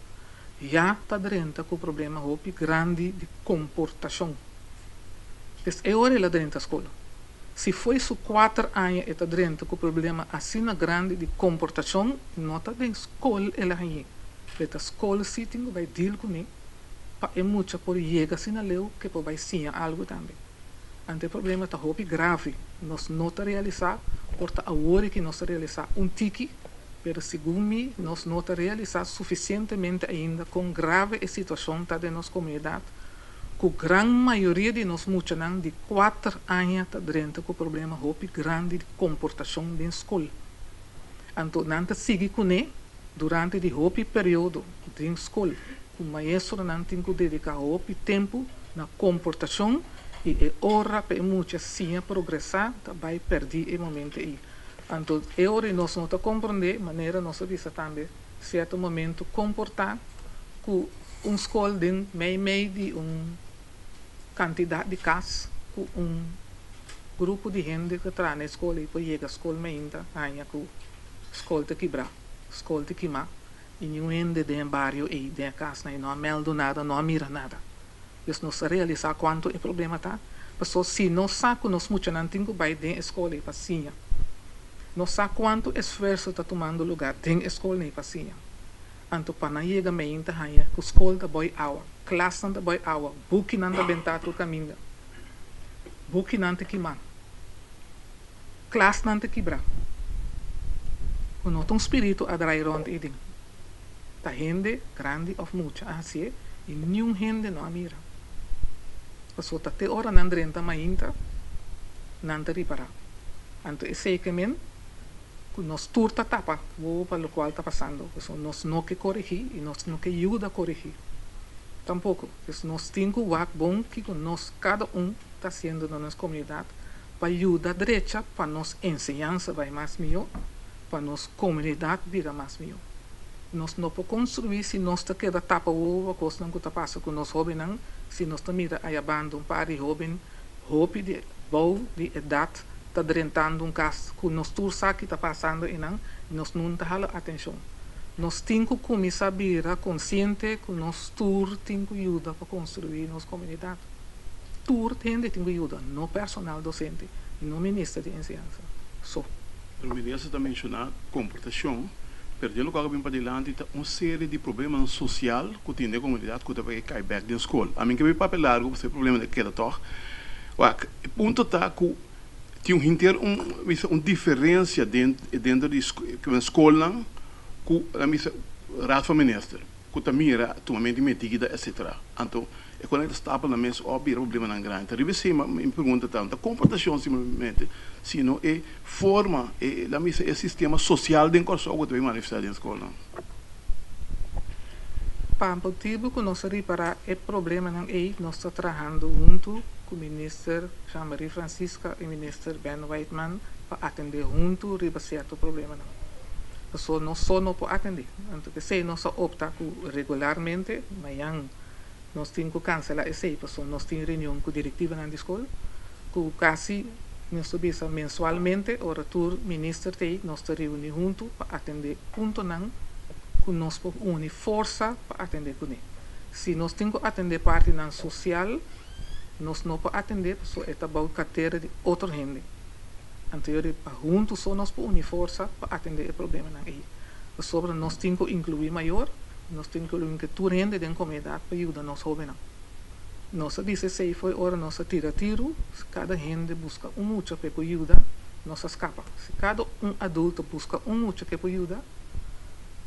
ya ta drenta ku problema hopi grandi di komportashon. Des e ora el a drenta skol. Si fo'i su kuater aña e ta drenta ku problema asina grandi di komportashon, no ta den skol el a hañ'é. E ta skol sí tin ku bai deal kuné pa e mucha por yega asina leu ku e por bai siña algu tambe. Anto e problema ta hopi grave. Nos no ta realisá, por ta awor e ki nos ta realisá un tiki, pero segun mi nos no ta realisá sufisientemente ainda kon grave e situashon ta den nos komunidat, ku gran mayoria di nos muchanan di kuater aña ta drenta ku problema hopi grandi di komportashon den skol. Anto nan ta sigui kuné durante di hopi periodo den skol, ku maestronan tin ku dediká hopi tempu na komportashon i e ora pa e mucha siña progresá ta bai pèrdí e momento ei. Anto e ora ei nos no ta komprondé manera nos a bisa tambe sierto momento komportá ku un skol den mei mei di un kantidat di kas ku un grupo di hende ku traha na e skol ei por yega skol mainta haña ku skol ta kibrá, skol ta kimá i niun hende den e bario ei, den e kasnan ei no a mèldu nada, no a mira nada. Pues nos ta realisá kuantu e problema ta, paso si nos sa ku nos muchanan tin ku bai den e skol ei pa siña, nos sa kuantu esfuerso ta tumando lugá den e skolnan ei pa siña. Anto pa nan yega meinta haña ku skol ta boi awa, klasnan ta boi awa, bukinan ta bentá tur kaminda, bukinan ta kimá, klasnan ta kibrá. Ku no ta un spiritu a drai rònt ei den. Ta hende, grandi òf mucha, a hasié i niun hende no a mira. Pasobra ta te ora nan drenta mainta, nan ta ripará. Anto esei ke men ku nos tur ta tapa wowo pa lokual ta pasando, pasobra nos no ke koregí i nos no ke yuda koregí tampoko. Pues nos tin ku wak bon kiko nos kada un ta hasiendo na nos komunidat pa yuda drecha pa nos enseñansa bai mas mihó, pa nos komunidat bira mas mihó. Nos no por konstruí si nos ta keda tapa wowo pa kosnan ku ta pasa ku nos hóbennan, si nos ta mira ayabanda un par di hóben hopi di bou di edat ta drentando un kas ku nos tur sa ki ta pasando einan i nos nun ta hala atenshon. Nos tin ku kuminsá bira konsiente ku nos tur tin ku yuda pa konstruí nos komunidat. Tur hende tin ku yuda, no personal dosente i no minister di enseñansa so. Pero minister ta menshoná komportashon, pero den lokual ku bin padilanti ta un serie di problemanan sosial ku tin den komunidat ku ta bai kai bèk den skol. Ami ke bai papia largu pasobra e problema ta keda tòg. Wak, e punto ta ku tin un henter un bisa un diferensia den dentro di skolnan ku nan bisa Raad van Minister. Ku ta mira tumamento di medida etcetera. Anto e konan ta stapel nan mes òf bira problemanan grandi. Ta riba esei mi pregunta ta, no ta komportashon simplemente, sino e forma, e laat mi bisa e sistema sosial den Kòrsou ku ta bin manifestá den skolnan. Pa motibu ku nos a ripará e problemanan ei, nos ta trahando huntu ku Minister Jean-Marie Francisca i Minister Ben Whiteman pa atendé huntu riba sierto problemanan. Pasobra nos so no por atendé. Anto p'esei nos a opta ku regularmente mañan nos tin ku kanselá esei pasobra nos tin reunion ku direktivanan di skol ku kasi nos ta bisa mensualmente ora tur minister t'ei nos ta reuní huntu pa atendé puntonan ku nos por uni forsa pa atendé kuné. Si nos tin ku atendé partinan sosial nos no por atendé pasobra e ta bou kartera di otro hende. Anto yo di pa huntu so nos por uni forsa pa atendé e problemanan ei. Pasobra nos tin ku inkluí mayor, nos tin ku inkluí tur hende den komunidat pa yuda nos hóbennan. Nos a bisa esei fo'i ora nos a tira tiru, si kada hende buska un mucha pa e por yuda, nos a skapa. Si kada un adulto buska un mucha ku e por yuda,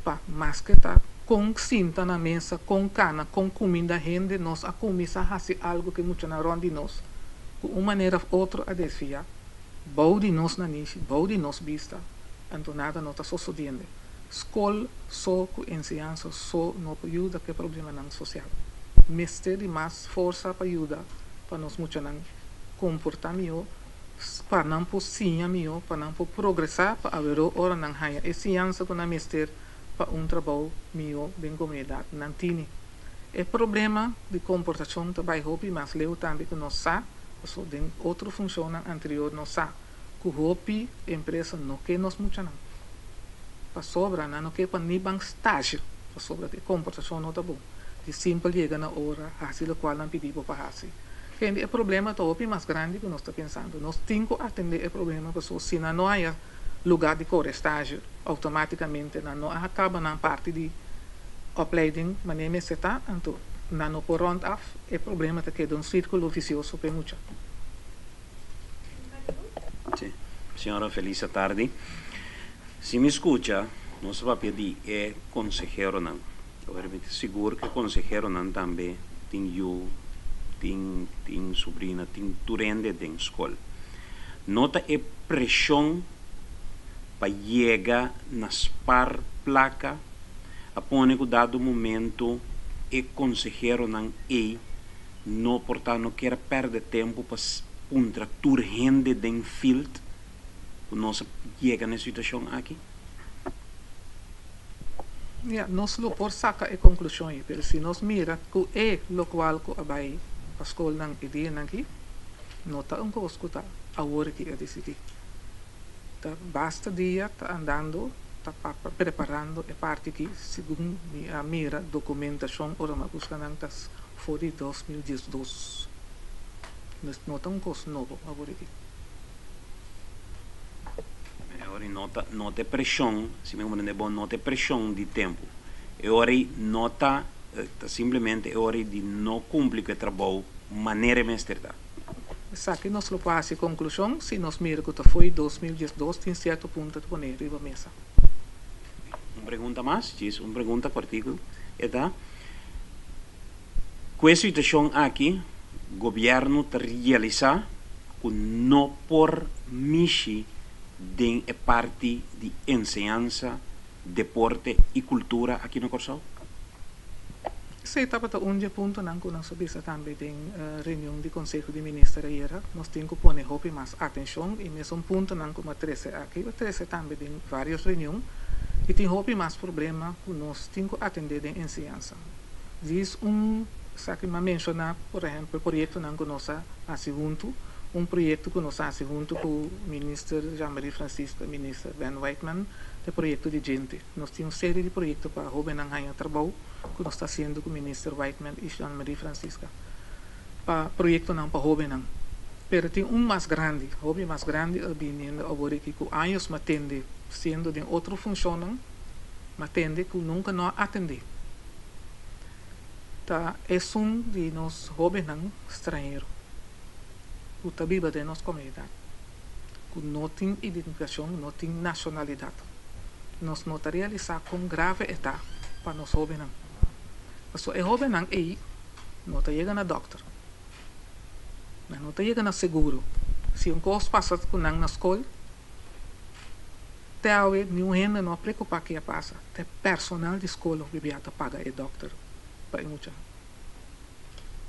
pa maske ta kon sinta na mesa, kon kana, kon kuminda hende, nos a kuminsá hasi algu ku e muchanan rònt di nos ku un manera òf otro a desviá bou di nos nanishi, bou di nos bista, anto nada no ta sosodiendo. Skol so ku enseñansa so no por yuda ku e problemanan sosial. Mester di mas forsa pa yuda pa nos muchanan komportá mihó, pa nan por siña mihó, pa nan por progresá, pa aweró ora nan haña e siñansa ku nan mester pa un trabou mihó den komunidat nan tini. E problema di komportashon ta bai hopi mas leu tambe ku nos sa, pasobra den otro funshonnan anterior nos sa. Ku hopi empresa no ke nos muchanan pasobra nan no ke pa ni ban stage pasobra e komportashon no ta bon di simpel yega na ora hasi lokual nan pidi bo pa hasi. Kende e problema ta hopi mas grandi ku nos ta pensando. Nos tin ku atende e problema pasobra si nan no haya luga di kore stage outomatikamente nan no a kaba nan parti di opleiding manera mester ta anto nan no por rond af e problema ta keda un sirkulo visioso pa e mucha. Sí. Señora Felisa Tardi. Si mi skucha, nos a papia di e konseheronan. Awor mi ta sigur ku e konseheronan tambe tin yu, tin tin subrina, tin tur hende den skol. No ta e preshon pa yega na spar plaka a pone ku dado momento e konseheronan ei No por ta no kier a perde tempu pa puntra tur hende den field ku nos a yega na e situashon aki? Ya, nos lo por saka e konklushon ei, pero si nos mira ku e lokual ku a bai pa skolnan e dianan aki, no ta un kos ku ta awor aki a disidí. Ta basta dia ta andando, ta preparando e parti aki, segun mi a mira dokumentashon ora mi a buska nan ta For di 2012. Dus no ta un kos nobo awor aki. E ora ei no ta no ta e preshon, si mi komprende bon, no ta e preshon di tempu. E ora ei no ta ta simplemente e ora ei di no kumpli ku e trabou manera e mester ta. Esaki nos lo por hasi konklushon si nos mira ku ta fo'i 2012 tin sierto punto ta pone riba mesa. Un pregunta mas, djis un pregunta kòrtiku e ta. Ku e situashon aki gobièrnu ta realisá ku no por mishi den e parti di enseñansa, deporte i kultura aki na Kòrsou? Esei tabata un di e puntonan ku nos a bisa tambe den reunion di Konseho di Minister ayera. Nos tin ku pone hopi mas atenshon i mesun puntonan ku mi a trese aki, a trese tambe den vários reunion i tin hopi mas problema ku nos tin ku atendé den enseñansa. Dies un esaki mi a menshoná, por ehèmpel, proyektonan ku nos a hasi huntu. Un proyekto ku nos a hasi huntu ku Minister Jean-Marie Francisca i Minister Ben Whiteman ta e proyekto di djente. Nos tin un serie di proyekto pa hóbennan haña trabou ku nos ta hasiendo ku Minister Whiteman i Jean-Marie Francisca pa proyektonan pa hóbennan. Pero tin un mas grandi, hopi mas grandi a biniendo awor aki ku años mi a tende siendo den otro funshonnan. Ma tende ku nunka no a atendé. Ta esun di nos hóbennan strañero ku ta biba den nos komunidat, ku no tin identifikashon, no tin nashonalidat. Nos no ta realisá kon grave e ta pa nos hóbennan. Pasobra e hóbennan ei no ta yega na dòkter, nan no ta yega na seguro. Si un kos pasa ku nan na skol, Te awe niun hende no a preocupa ke a pasa. Ta e personal di scol hopi bia ta paga e dokter pa e mucha.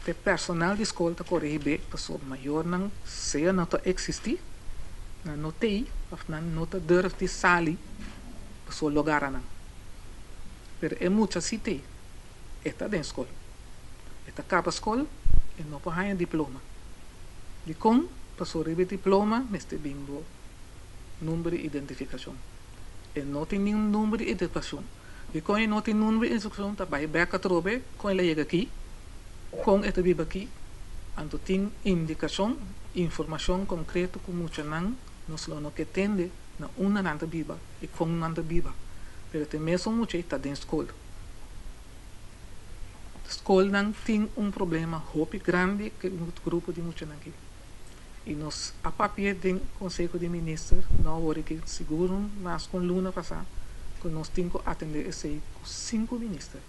Ta e personal di scol ta core hib'é pasobra mayornan sea no ta existi, nan no t'ei of nan no ta durf di sali pasobra lo gara nan. Pero e mucha si t'ei, e ta den scol. E ta caba scol, e no por haña diploma. Dicon? Pasobra riba e diploma mester bin bo. Number di identifikashon. E no tin niun number di identifikashon. Dikon e no tin number di identifikashon ta bai bek atrobe kon el a yega aki, kon e ta biba aki. Anto tin indikashon, informashon konkreto ku muchanan nos lo no ke tende na unda nan ta biba i kon nan ta biba. Pero te mesun mucha ei ta den skol. Skolnan tin un problema hopi grandi ku e grupo di muchanan aki. I nos a papia den Konseho di Minister, no awor aki, sigur mas ku un luna pasá, ku nos tin ku atendé esei ku sinku minister.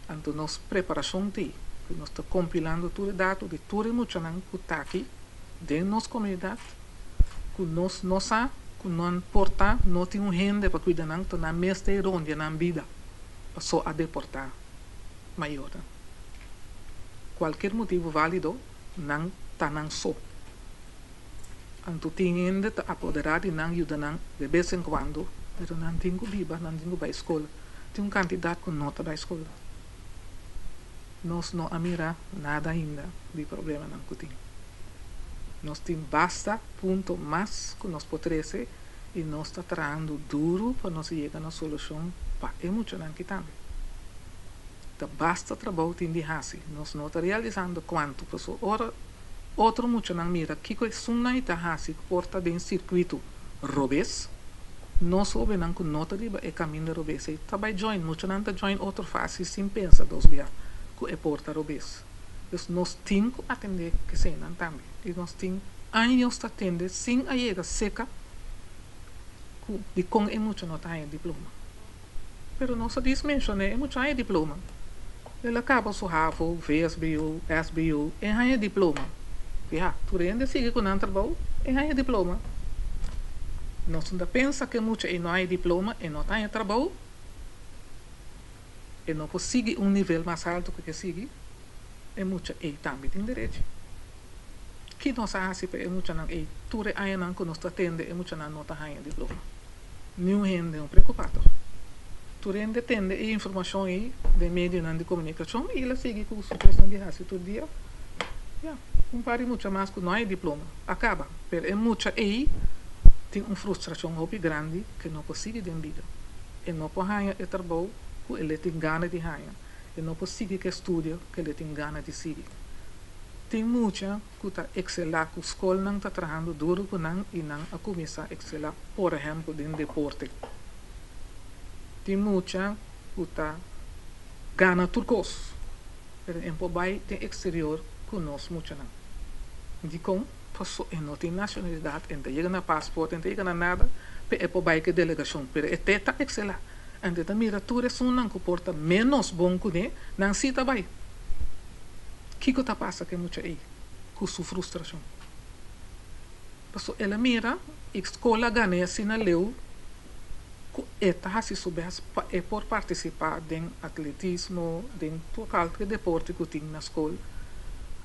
Anto nos preparashon t'ei, ku nos ta kompilando tur e dato di tur e muchanan ku ta aki den nos komunidat, ku nos no sa ku nan por ta no tin un hende pa kuida nan, ta nan mes ta e rondia nan bida paso a deportá mayornan. Kualkier motibu válido, nan ta nan so. Anto tin hende ta apoderá di nan, yuda nan de bes en kuando, pero nan tin ku biba, nan tin ku bai skol. Tin un kantidat ku no ta bai skol. Nos no a mira nada ainda di problemanan ku tin. Nos tin basta punto mas ku nos por trese i nos ta trahando duru pa nos yega na solushon pa e muchanan ki tambe. Ta basta trabou tin di hasi. Nos no ta realisando kuantu, pasobra ora otro muchanan mira kiko esunnan i ta hasi ku por ta den sirkuito robes, nos hobennan ku no ta riba e kaminda robes ei ta bai join. Muchanan ta join otro fásil sin pensa dos bia ku e por ta robes. Dus nos tin ku atendé keseinan tambe. I nos tin años ta atende sin a yega seka ku dikon e mucha no ta haña diploma. Pero nos a dis menshoné e mucha haña diploma. El a kaba su havo, vsbo, sbo, e haña diploma. Ya, tur hende sigui ku nan trabou, e haña diploma. Nos no ta pensa ku e mucha ei no haña diploma, e no ta haña trabou, e no por sigui un nivel mas haltu ku ke sigui, e mucha ei tambe tin derechi. Ki nos a hasi pa e muchanan ei tur e añanan ku nos ta tende e muchanan no ta haña diploma? Niun hende no preokupá tòg. Tur hende tende e informashon ei den medionan di komunikashon i el a sigui ku su kosnan di hasi tur dia. Ya, un par di mucha mas ku no haña diploma a kaba, pero e mucha ei tin un frustrashon hopi grandi ku e no por sigui den bida. E no por haña e trabou ku el e tin gana di haña. E no por sigui ku e studio ku el e tin gana di sigui. Tin mucha ku ta ekselá ku skolnan ta trahando duru ku nan i nan a kuminsá ekselá, por ehèmpel den deporte. Tin mucha ku ta gana tur kos, pero e por bai den eksterior ku nos muchanan. Dikon? Paso e no tin nashonalidat, e no ta yega na pasport, e no ta yega na nada pa e por bai ku e delegashon, pero e te ta ekselá. Anto e ta mira tur esunnan ku por ta ménos bon kuné, nan sí ta bai. Kiko ta pasa ku e mucha ei ku su frustrashon? Pasobra el a mira i skol a gan'é asina leu ku e ta hasi su bèst pa e por partisipá den atletismo, den tur kalke deporte ku tin na skol.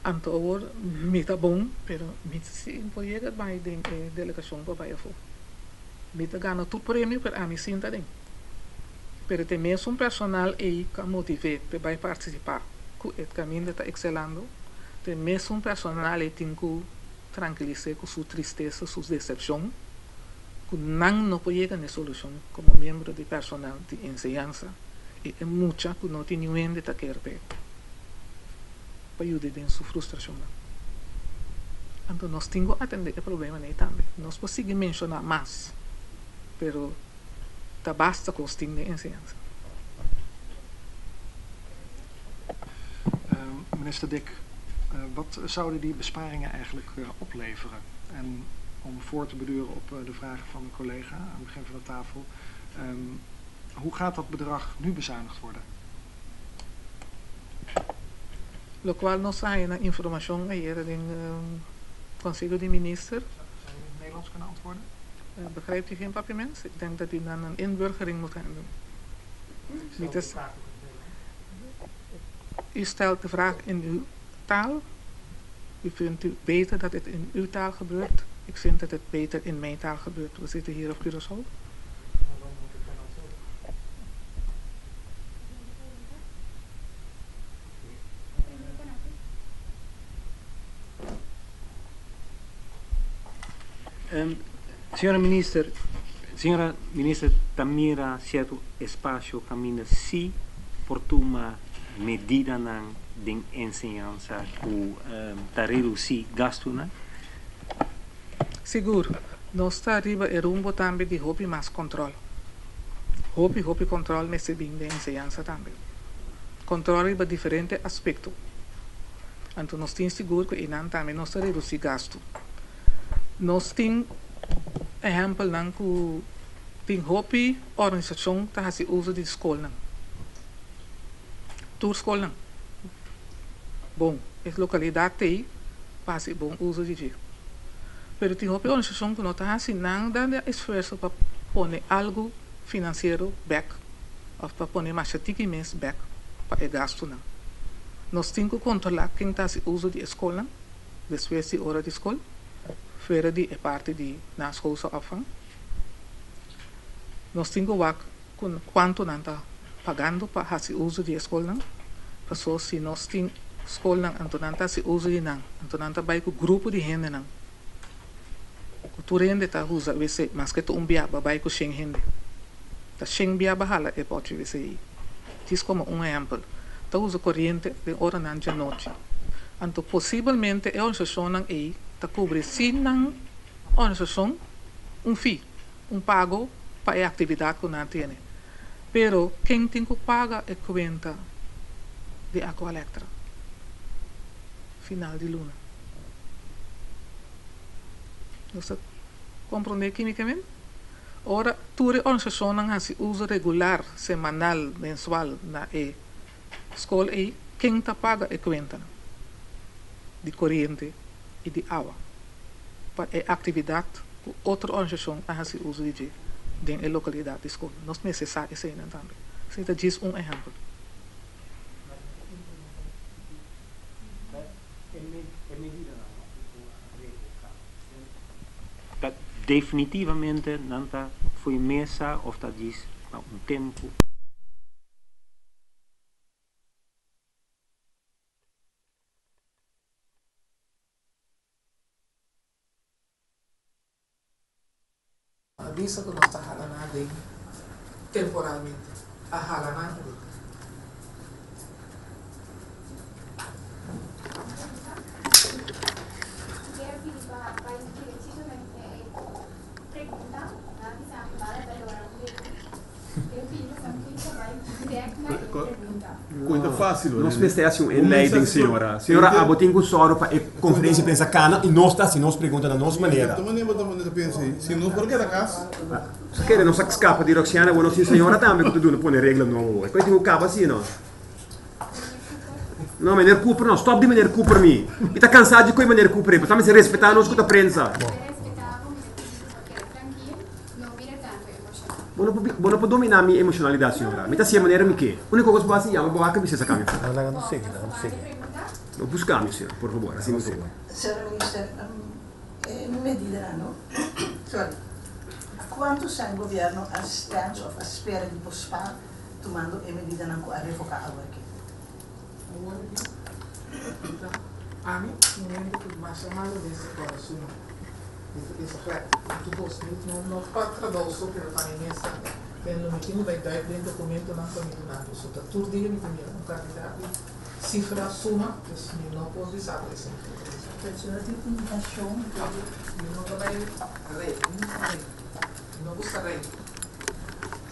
Anto awor mi ta bon, pero mi si por yega bai den e delegashon pa bai afó. Mi ta gana tur premio, pero ami sin ta den. Pero ta e mesun personal ei ku a motiv'é pa e bai partisipá ku e kaminda ta ekselando, ta e mesun personal ei tin ku trankilis'é ku su tristesa, su desepshon, ku nan no por yega na e solushon komo miembro di personal di enseñansa i e mucha ku no tin niun hende ta ker p'e pa yud'é den su frustrashonnan. Anto nos tin ku atendé e problemanan ei tambe. Nos por sigui menshoná mas, pero ta basta kos tin den enseñansa. Minister Dik, wat zouden die besparingen eigenlijk opleveren? En om voor te beduren op de vraag van de collega aan het begin van de tafel, hoe gaat dat bedrag nu bezuinigd worden? Locual nos a haña na informacion ayera den Conseho di Minister. Zou u in het Nederlands kunnen antwoorden? Begrijpt u geen Papiaments? Ik denk dat u dan een inburgering moet gaan doen. Ik stel de vraag ook in het Nederlands. U stelt de vraag in uw taal. U vindt u beter dat het in uw taal gebeurt. Ik vind dat het beter in mijn taal gebeurt. We zitten hier op Curaçao. Dan moet ik dan zelf. Señora Minister, señora Minister ta mira cierto espacio caminda si por tuma medidanan den enseñansa cu ta reduci gastonan? Sigur, nos ta riba e rumbo tambe di hopi mas control. Hopi, hopi control mester bin den enseñansa tambe. Kòntròl riba diferente aspekto. Anto nos tin sigur ku einan tambe nos ta redusí gastu. Nos tin ehèmpelnan ku tin hopi organisashon ta hasi uso di skolnan. Tur skolnan. Bon, e lokalidat t'ei pa hasi bon uso di dje. Pero tin hopi organisashon ku no ta hasi nada di esfuerso pa pone algu finansiero bèk òf pa pone masha tiki mes bèk pa e gastunan. Nos tin ku kontrolá ken ta hasi uso di e skolnan despues di ora di skol, fuera di e parti di naschoolse opvang. Nos tin ku wak ku kuantu nan ta pagando pa hasi uso di e skolnan, paso si nos tin skolnan anto nan ta hasi uso di nan, anto nan ta bai ku grupo di hendenan, ku tur hende ta usa wc, maske ta un bia ba bai ku shen hende, ta shen bia ba hala e pochi wc ei. Djis komo un ehèmpel, ta usa koriente den oranan djanochi, anto posibelmente e organisashonnan ei ta kubri sin nan organisashon un fee. Un pago pa e aktividat ku nan tene. Pero ken tin ku paga e kuenta di Aqualectra final di luna? Nos ta komprondé kimikamente? Ora tur e organisashonnan hasi uso regular, semanal, mensual na e skol ei, ken ta paga e kuentanan di koriente i di awa pa e aktividat ku otro organisashon a hasi uso di dje den e lokalidat di skol. Nos mester sa eseinan tambe. Esei ta djis un ehèmpel. Ta definitivamente nan ta fo'i mesa òf ta djis pa un tempu? A bisa ku nos ta hala nan aden temporalmente. A hala nan aden. Cuenta fácil. Nos mester haci un inleiding, señora. Señora, abo tin cu sòru pa e conferencia di prensa cana y nos ta haci nos pregunta na nos manera. Ta manera bo ta pensa ey? Si nos por keda cas. Nos a kere nos a scapa di Roxiana, bo no sin señora tambe cu ta duna pone regla nobo awor. Cu e tin cu caba asi no? No, meneer Cooper no. Stop di meneer Cooper mi. Mi ta cansa di cu e meneer Cooper ey. Bo ta mester respeta nos cu ta prensa. Bo no por bo no por dominá mi emoshonalidat, señora. Mi ta hasié manera mi ke. Úniko kos bo hasi, yama bo wak i bisa saka mi afó. Laga nos sigui, laga nos sigui. No buska mi, señor, por fabor, hasi mi un favor. Señora Minister, e medidanan no, sorry, kuantu san gobierno a stens of a spera di por spaar tumando e medidanan ku a revoká awor aki? Awor aki, ami, un hende ku masha malu den su kòrason. Is glad. Tu bos niet no no pa trabou so pero pa mi mes tambe. Den lo mi tin ku bai duik den dokumentonan pa mi duna bo. So ta tur dia mi ta mira un kantidat di sifra, suma, dus mi no por bisa bo esei. Pero si no tin indikashon di. No, mi no ta bai rei, mi no ta rei. Mi no gusta rei.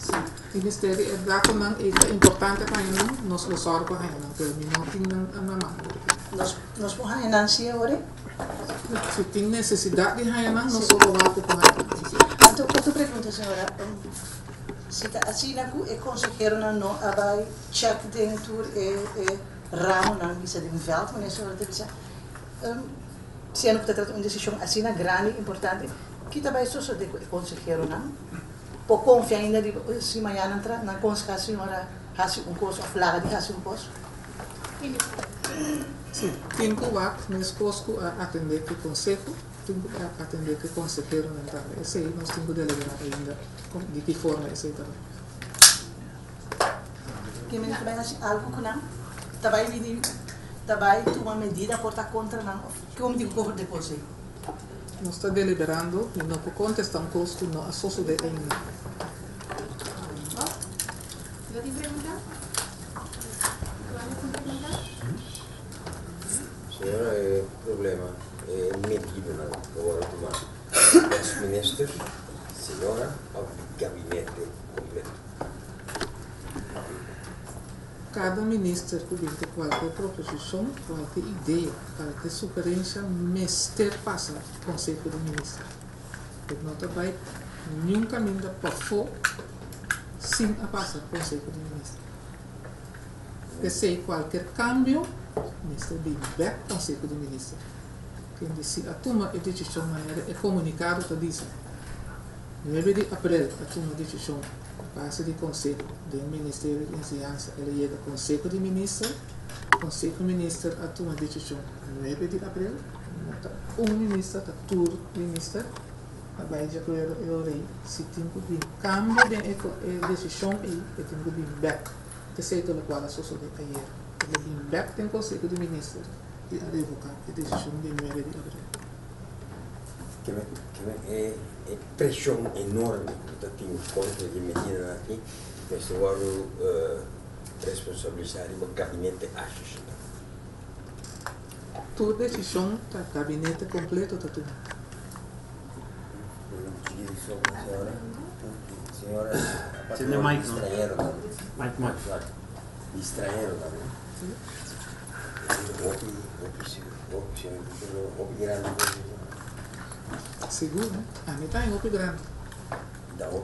Si tin mester di e datonan ei ta importante pa haña nan, nos lo sòru pa haña nan, pero mi no tin nan na man. Nos nos por haña nan si awor? Si tin nesesidat di haña nan, nos lo wak ku por haña nan. Anto otro pregunta señora, si ta asina ku e konseheronan no a bai chèk den tur e e ramonan bisa den vèlt, manera señora ta bisa, siendo ku ta trata un desishon asina grandi i importante, ki ta bai sosodé ku e konseheronan? Por konfia ainda di si mañana nan tra nan konsehá señora hasi un kos òf laga di hasi un kos? Si, tin ku wak meskos ku a atendé ku konseho, tin ku atendé ku konseheronan tambe. Esei nos tin ku deliberá ainda di ki forma esei ta bai. Ke mester bai hasi algu ku nan? Ta bai bini, ta bai tuma medida por ta kontra nan òf kiko mi tin ku kohe di konseho? Nos ta deliberando i no por kontestá un kos ku no a sosodé ainda. Lo tin pregunta? Ruan tin pregunta? Señora e problema e medidanan ta wòrdu tumá ex minister, señora òf di gabinete kompleto? Kada minister ku bin ku kualke proposishon, kualke idea, kualke sugerensia mester pasa Konseho di Minister. E no ta bai niun kaminda pafó sin a pasa Konseho di Minister. P'esei kualker kambio mester bin bèk Konseho di Minister. Kende si a tuma e desishon manera e komunikado ta bisa, nuebe di aprel a tuma desishon. A base di konseho den Ministerio di Enseñansa el a yega Konseho di Minister. Konseho Minister a tuma desishon nuebe di aprel. No ta un minister, ta tur minister a bai di akuerdo e ora ei. Si tin ku bin kambio den e desishon ei, e tin ku bin bèk. Esei ta lokual a sosodé ayer. El a bin bèk den Konseho di Minister i a revoká e desishon di nuebe di aprel. E preshon enorme ku ta tin kontra di e medidanan aki mester wòrdu responsabilisá riba gabinete Asjes. Tur desishon ta gabinete kompleto ta tuma. Sigur, ami ta un hopi grandi.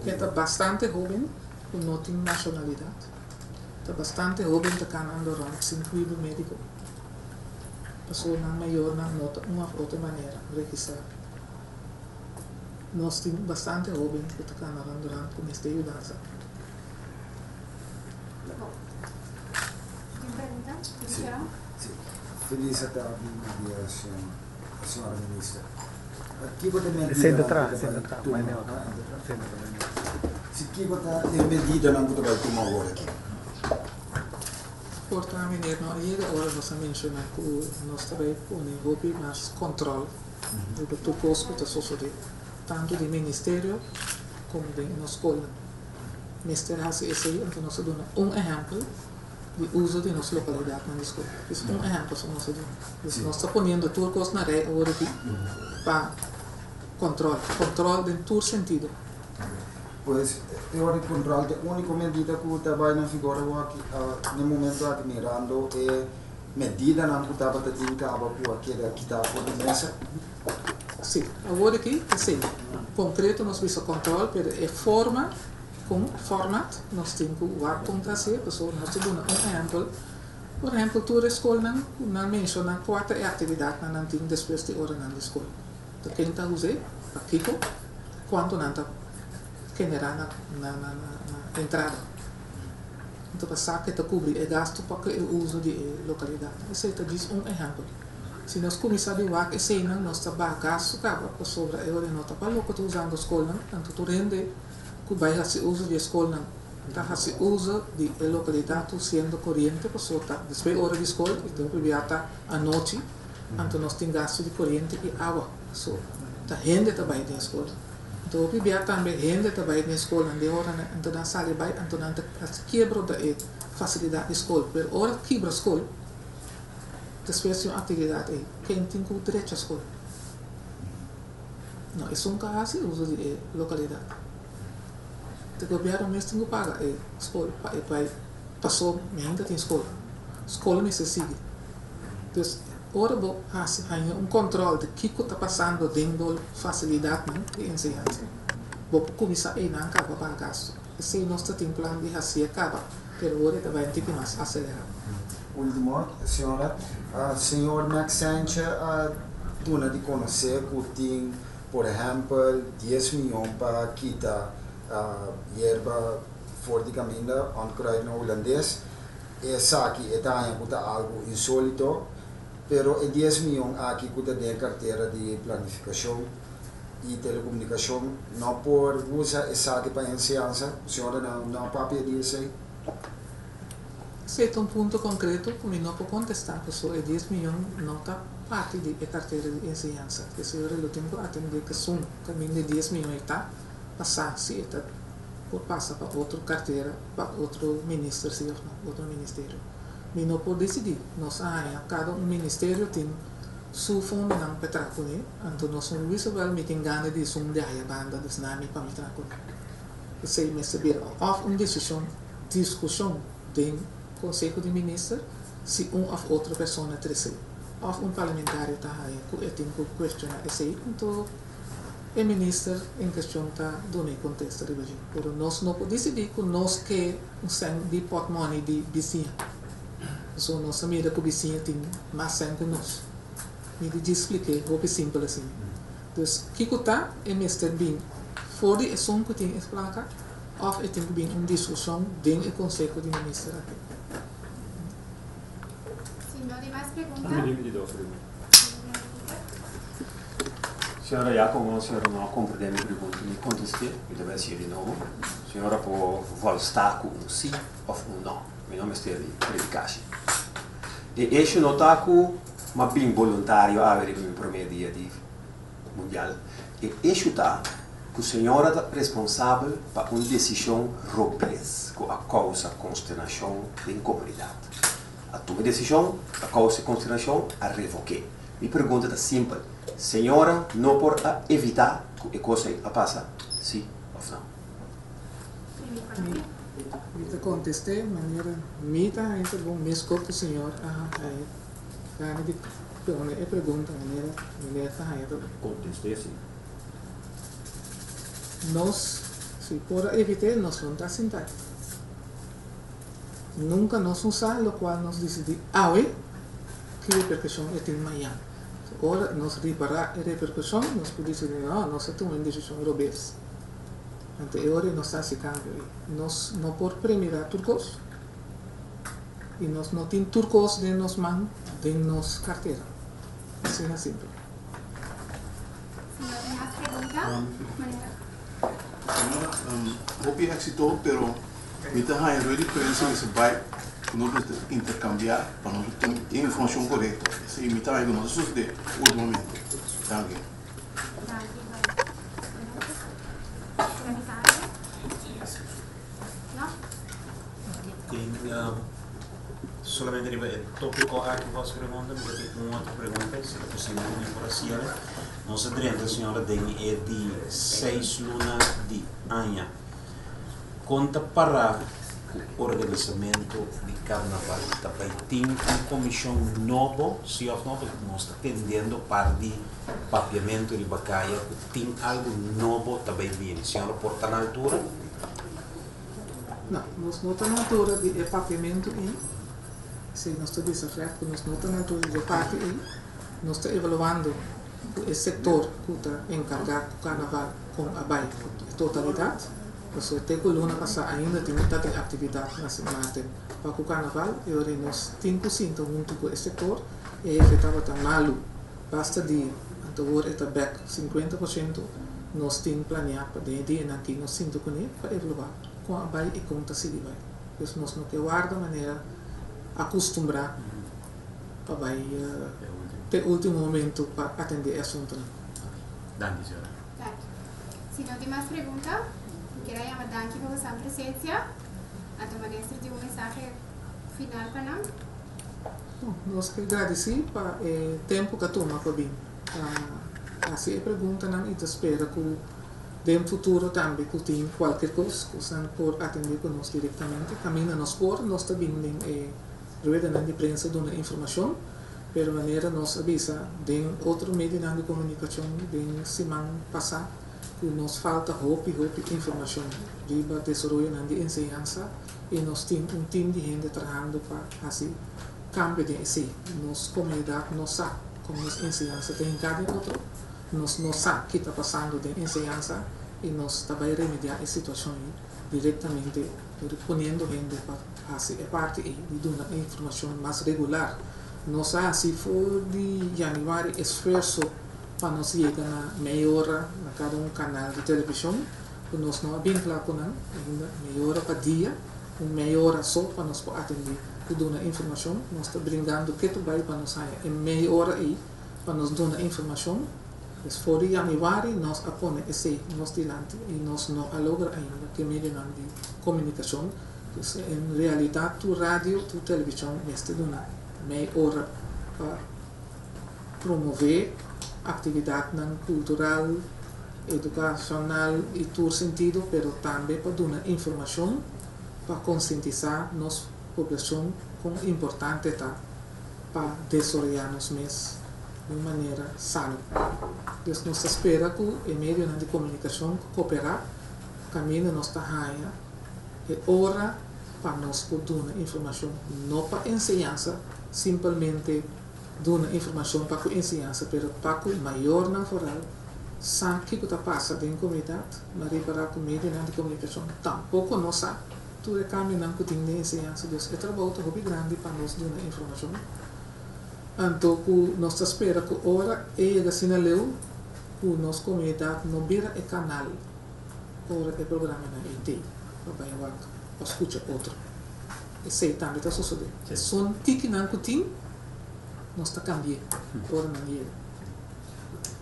E ta bastante hoben ku no tin nashonalidat. Ta bastante hoben ta kanando rònt sin kuido médiko. Pasobra nan mayornan no ta un òf otro manera registrá. Nos tin bastante hoben ku ta kana rònt rònt ku mester yudansa. Tin pregunta? Sí, sí. Feliz atardi, mi dia, señora minister. Kiko ta e medidanan ku ta bai tuma? Si kiko ta e medidanan ku ta bai tuma awor aki? Por ta meneer no a yega ora nos a menciona cu nos ta bay pone hopi mas control riba tur cos cu ta sosode tanto den ministerio como den nos scolnan. Mester haci esey anto nos a duna un ehempel di uso di nos localidadnan di scol. Es un ehempel so nos a duna. Dus nos ta poniendo tur cos na rij awor aki pa control. Control den tur sentido. Pues e ora di control ta e unico medida cu ta bay na vigor awor aki na e momento aki mirando e medidanan cu tabata tin caba cu a keda kita for di mesa? Si, awor aki ta si. Concreto nos bisa control pero e forma Con format nos tin cu wak con ta hacié, pasobra nos ta duna un ehempel. Por ehempel, tur e scolnan cu nan menciona cua ta e actividadnan nan tin despues di oranan di scol. Ta ken ta us'é, pakico, cuanto nan ta genera na na na entrada. Anto pa sa ke ta cubri e gasto pa cu e uso di e localidad. Esey ta djis un ehempel. Si nos cuminsa di wak eseynan nos ta baha gasto caba, pasobra e ora no ta pa loke ta usando scolnan, anto tur hende. ku bai hasi uso di e skolnan ta hasi uso di e lokalidat tur siendo koriente pasobra ta despues ora di skol i ta hopi bia ta anochi anto nos tin gastu di koriente i awa so ta hende ta bai den e skol anto hopi bia tambe hende ta bai den e skolnan den oranan anto nan sali bai anto nan ta hasi kiebro da e fasilidat di skol pero ora kibra skol despues di un aktividat ei ken tin ku drecha skol. No, esun ta hasi uso di e lokalidat. E gobièrnu mes tin ku paga e skol pa e bai paso mihinta tin skol. Skol mester sigui. Dus ora bo hasi haña un kòntròl di kiko ta pasando den bo fasilidatnan di enseñansa, bo por kuminsá einan kaba paga gastu. Esei nos ta tin plan di hasié kaba, pero ora e ta bai un tiki mas aselerá. Ultimo, señora. Señor Max Sanchez a duna di conoce cu tin, por ehempel, dies miyon pa kita yerba for di caminda, onkruid na Hulandes. Esaki e ta haña cu ta algo insolito, pero e dies miyon aki cu ta den e cartera di planificacion y telecomunicacion no por usa esaki pa enseñansa? Señora no a papia di esey? Esei ta un punto konkreto ku mi no por kontestá pasobra e dies miyon no ta parti di e kartera di enseñansa. P'esei ora lo tin ku atendé kesun kaminda e dies miyon ei ta pasá si e ta por pasa pa otro kartera, pa otro minister si òf no, otro ministerio. Mi no por disidí. Nos a haña kada un ministerio tin su fondonan pa e traha kuné, anto nos no bisa wèl mi tin gana di esun di haya banda dus na mi pa mi traha kuné. P'esei mester bira òf un desishon. Diskushon den Konseho di Minister si un òf otro persona trese òf un parlamentario ta haña ku e tin ku kuestioná esei, anto e minister en kuestion ta duna e kontesta riba dje. Pero nos no por disidí ku nos ke un sèn di pòtmòni di bisiña, pasobra nos ta mira ku bisiña tin mas sèn ku nos. Mi di djis splik'é hopi simpel asina. Dus kiko ta e mester bin for di esun ku tin e plaka òf e tin ku bin un diskushon den e konseho di minister aki? Si no tin mas pregunta. Mi tin dos pregunta. Señora ya como señora no a comprende mi pregunta mi contesté, mi ta bai hacié di nobo. Señora por volsta cu un sí of un no. Mi no mester di predicashi. E hecho no ta cu m'a bin boluntario awe riba mi prome dia di mundial. E hecho ta cu señora ta responsabel pa un decision robes cu a causa consternacion den comunidad. A tuma e desishon, a kousa e konsternashon, a revok'é. Mi pregunta ta simpel, Señora no por a evitá ku e kos ei a pasa, sí òf nò? Mi ta kontest'é manera mi ta haña ta bon meskos ku Señor a haña gana di pone e pregunta manera meneer ta haña ta bon. Kontest'é sí. Nos, si por a evit'é, nos lo no ta sintá. Nunka nos no sa lokual nos disidí awe, ki reperkushon e tin mañan. Ora nos ripará e reperkushon, nos por disidí, no, nos a tuma un desishon robes. Anto e ora ei nos ta hasi kambio ei. Nos no por premirá tur kos i nos no tin tur kos den nos man, den nos kartera. Asina simpel. Si no tin mas pregunta, manera. Señora, hopi éxito, pero mi ta haña rueda di prensa mester bai ku nos mester interkambiá pa nos tin e informashon korekto. Esei mi ta haña ku no ta sosodé últimamente. Danki. Danki pa pregunta. Señor bisa algo? No? Tin solamente riba e tópiko aki vos pregunta, mi ta tin un otro pregunta, si ta posibel ku mi por hasiel. Nos a drenta, señora, den e di seis luna di aña. Kon ta pará ku organisamentu di karnaval? Ta bai tin un komishon nobo, si òf no? Pasobra nos ta tendendo par di papiamentu riba kaya ku tin algu nobo ta bai bini. Señora por ta na altura? No, nos no ta na altura di e papiamentu ei. Esei nos ta bisa règt ku nos no ta na altura di e parti ei. Nos ta evaluando ku e sektor ku ta enkargá ku karnaval kon a bai ku e totalidat. Pasobra te ku luna pasá ainda tin ta tin aktividat na Sint Maarten pa ku karnaval i ora nos tin ku sinta huntu ku e sektor. E hefe tabata malu basta dia, anto awor e ta bèk 50%. Nos tin planeá pa den e dianan aki nos sinta kuné pa evaluá kon a bai i kon ta sigui bai. Pues nos no ke warda manera akustumbrá. pa bai te ultimo momento pa atende e asuntonan. Danki señora. Danki. Si no tin mas pregunta, mi kier a yama danki pa bosan presencia. Anto Minister tin un mensahe final pa nan. Bon, nos ke gradisi pa e tempo ku a tuma pa bin pa hasi e preguntanan i ta spera ku den futuro tambe ku tin kualkier kos ku esnan por atende ku nos direktamente. Kaminda nos por, nos ta bin den e Ruedanan di prensa duna informashon, pero manera nos a bisa den otro medionan di komunikashon den siman pasá ku nos falta hopi hopi informashon riba desaroyonan di enseñansa i nos tin un tim di hende trahando pa hasi kambio den esei. Nos komunidat no sa kon nos enseñansa ta hinká den otro, nos no sa ki ta pasando den enseñansa i nos ta bai remediá e situashon ei direktamente poniendo hende pa hasi e parti ei di duna e informashon mas regular. Nos a hasi for di yanüari esfuerso pa nos yega na mei ora na kada un kanal di televishon ku nos no a bin kla ku nan ainda, mei ora pa dia, un mei ora so pa nos por atendé ku duna informashon. Nos ta bringando ketu bai pa nos haña e mei ora ei pa nos duna informashon. Pues for di yanüari nos a pone esei nos dilanti i nos no a logra ainda ku e medionan di komunikashon. Pues en realidat tur radio, tur televishon mester duna mei ora pa promové aktividatnan kultural, edukashonal i tur sentido, pero tambe pa duna informashon pa konsientisá nos. poblashon kon importante ta pa desaroyá nos mes di un manera sano. Dus nos ta spera ku e medionan di komunikashon koperá kaminda nos ta haña e ora pa nos por duna informashon, no pa enseñansa simpelmente duna informashon pa ku enseñansa pero pa ku mayornan foral sa kiko ta pasa den komunidat. Mi a ripará ku medionan di komunikashon tampoko no sa tur e kambionan ku tin den enseñansa. Dus e trabou ta hopi grandi pa nos duna informashon. Anto ku nos ta spera ku ora e yega asina leu ku nos komunidat no bira e kanal ora e programanan ei tei pa bai wak òf skucha otro. Esei tambe ta sosodé. Esun tikinan ku tin, nos ta kambi'é ora nan yega.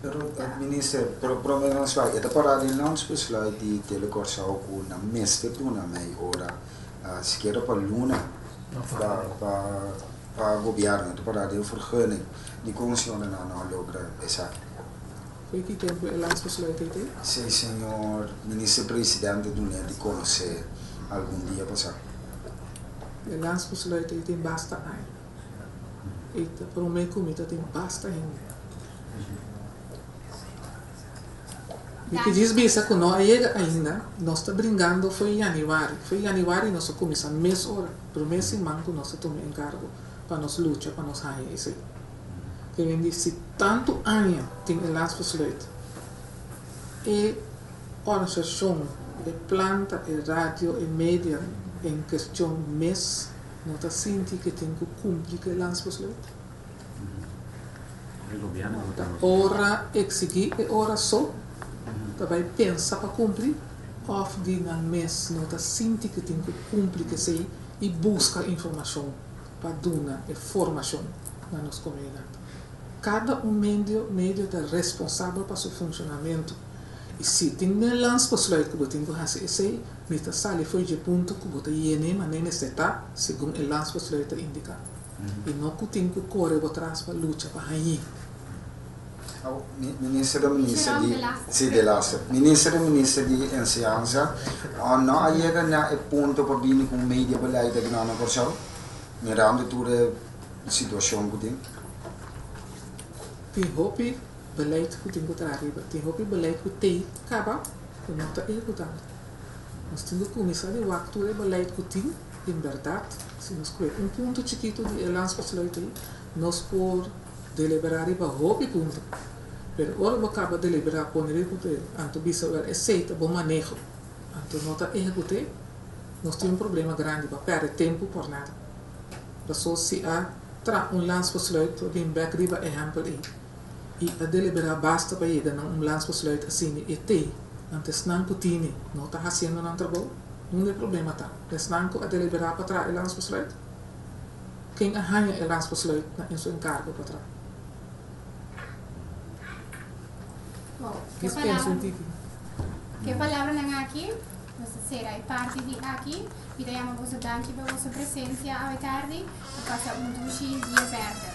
Pero, Minister, pero prome nos bai, e ta pará den landsbesluit di Tele Kòrsou ku nan mester duna mei ora, sikiera pa luna, pa pa pa gobièrnu. E ta pará den vergunning. Dikon señora nan no a logra esaki? Fo'i ki tempu e landsbesluit ei te? Sí, señor Minister Presidente dun'é di konosé algun dia pasá. E landsbesluit ei tin basta aña. E ta promé ku mi ta tin basta hende. Mi ke djis bisa ku no a yega ainda, nos ta bringando fo'i yanüari. Fo'i yanüari nos a kuminsá mes ora, promé siman ku nos a tuma enkargo pa nos lucha pa nos haña esei. Ke men di si tantu aña tin e landsbesluit, e organisashon, e planta, e radio, e media en kestion mes no ta sinti ke tin ku kumpli ku e landsbesluit? Ta ora eksigí e ora so ta bai pensa pa kumpli òf di nan mes no ta sinti ke tin ku kumpli ku esei i buska informashon pa duna e formashon na nos komunidat. Kada un medio medio ta responsabel pa su funshonamentu i si tin den landsbesluit ku bo tin ku hasi esei, mi ta sali fo'i dje punto ku bo ta yene manera mester ta segun e landsbesluit ta indiká i no ku tin ku kore bo tras pa lucha pa hañ'é. Minister de minister di si de laatste. Minister de minister di enseñansa no a yega na e punto pa bini ku un media beleid aki na Kòrsou mirando tur e situashon ku tin? Tin hopi beleid ku tin ku traha riba. Tin hopi beleid ku tei kaba ku no ta ehekutando. Nos tin ku kuminsá di wak tur e beleid ku tin en bèrdat si nos kohe un punto chikitu di e landsbesluit ei nos por Deliberá riba hopi punto, pero ora bo kaba deliberá pone riba papel anto bisa wèl esei ta bo maneho anto no ta ehekut'é, nos tin un problema grandi, bo a pèrdè tempu por nada. Paso si a traha un landsbesluit pa bin bèk riba ehèmpel ei i a deliberá basta pa yega na un landsbesluit asina e t'ei, anto esnan ku tini no ta hasiendo nan trabou, unda e problema ta? Esnan ku a deliberá pa traha e landsbesluit? Ken a haña e landsbesluit na en su enkargo pa traha? Wow, ke Nos pensa un palabra, tiki. ke palabranan aki, nos ta sera e parti di aki. Mi ta yama boso danki pa boso presensia awe tardi. Pa pasa un dushi dia verder.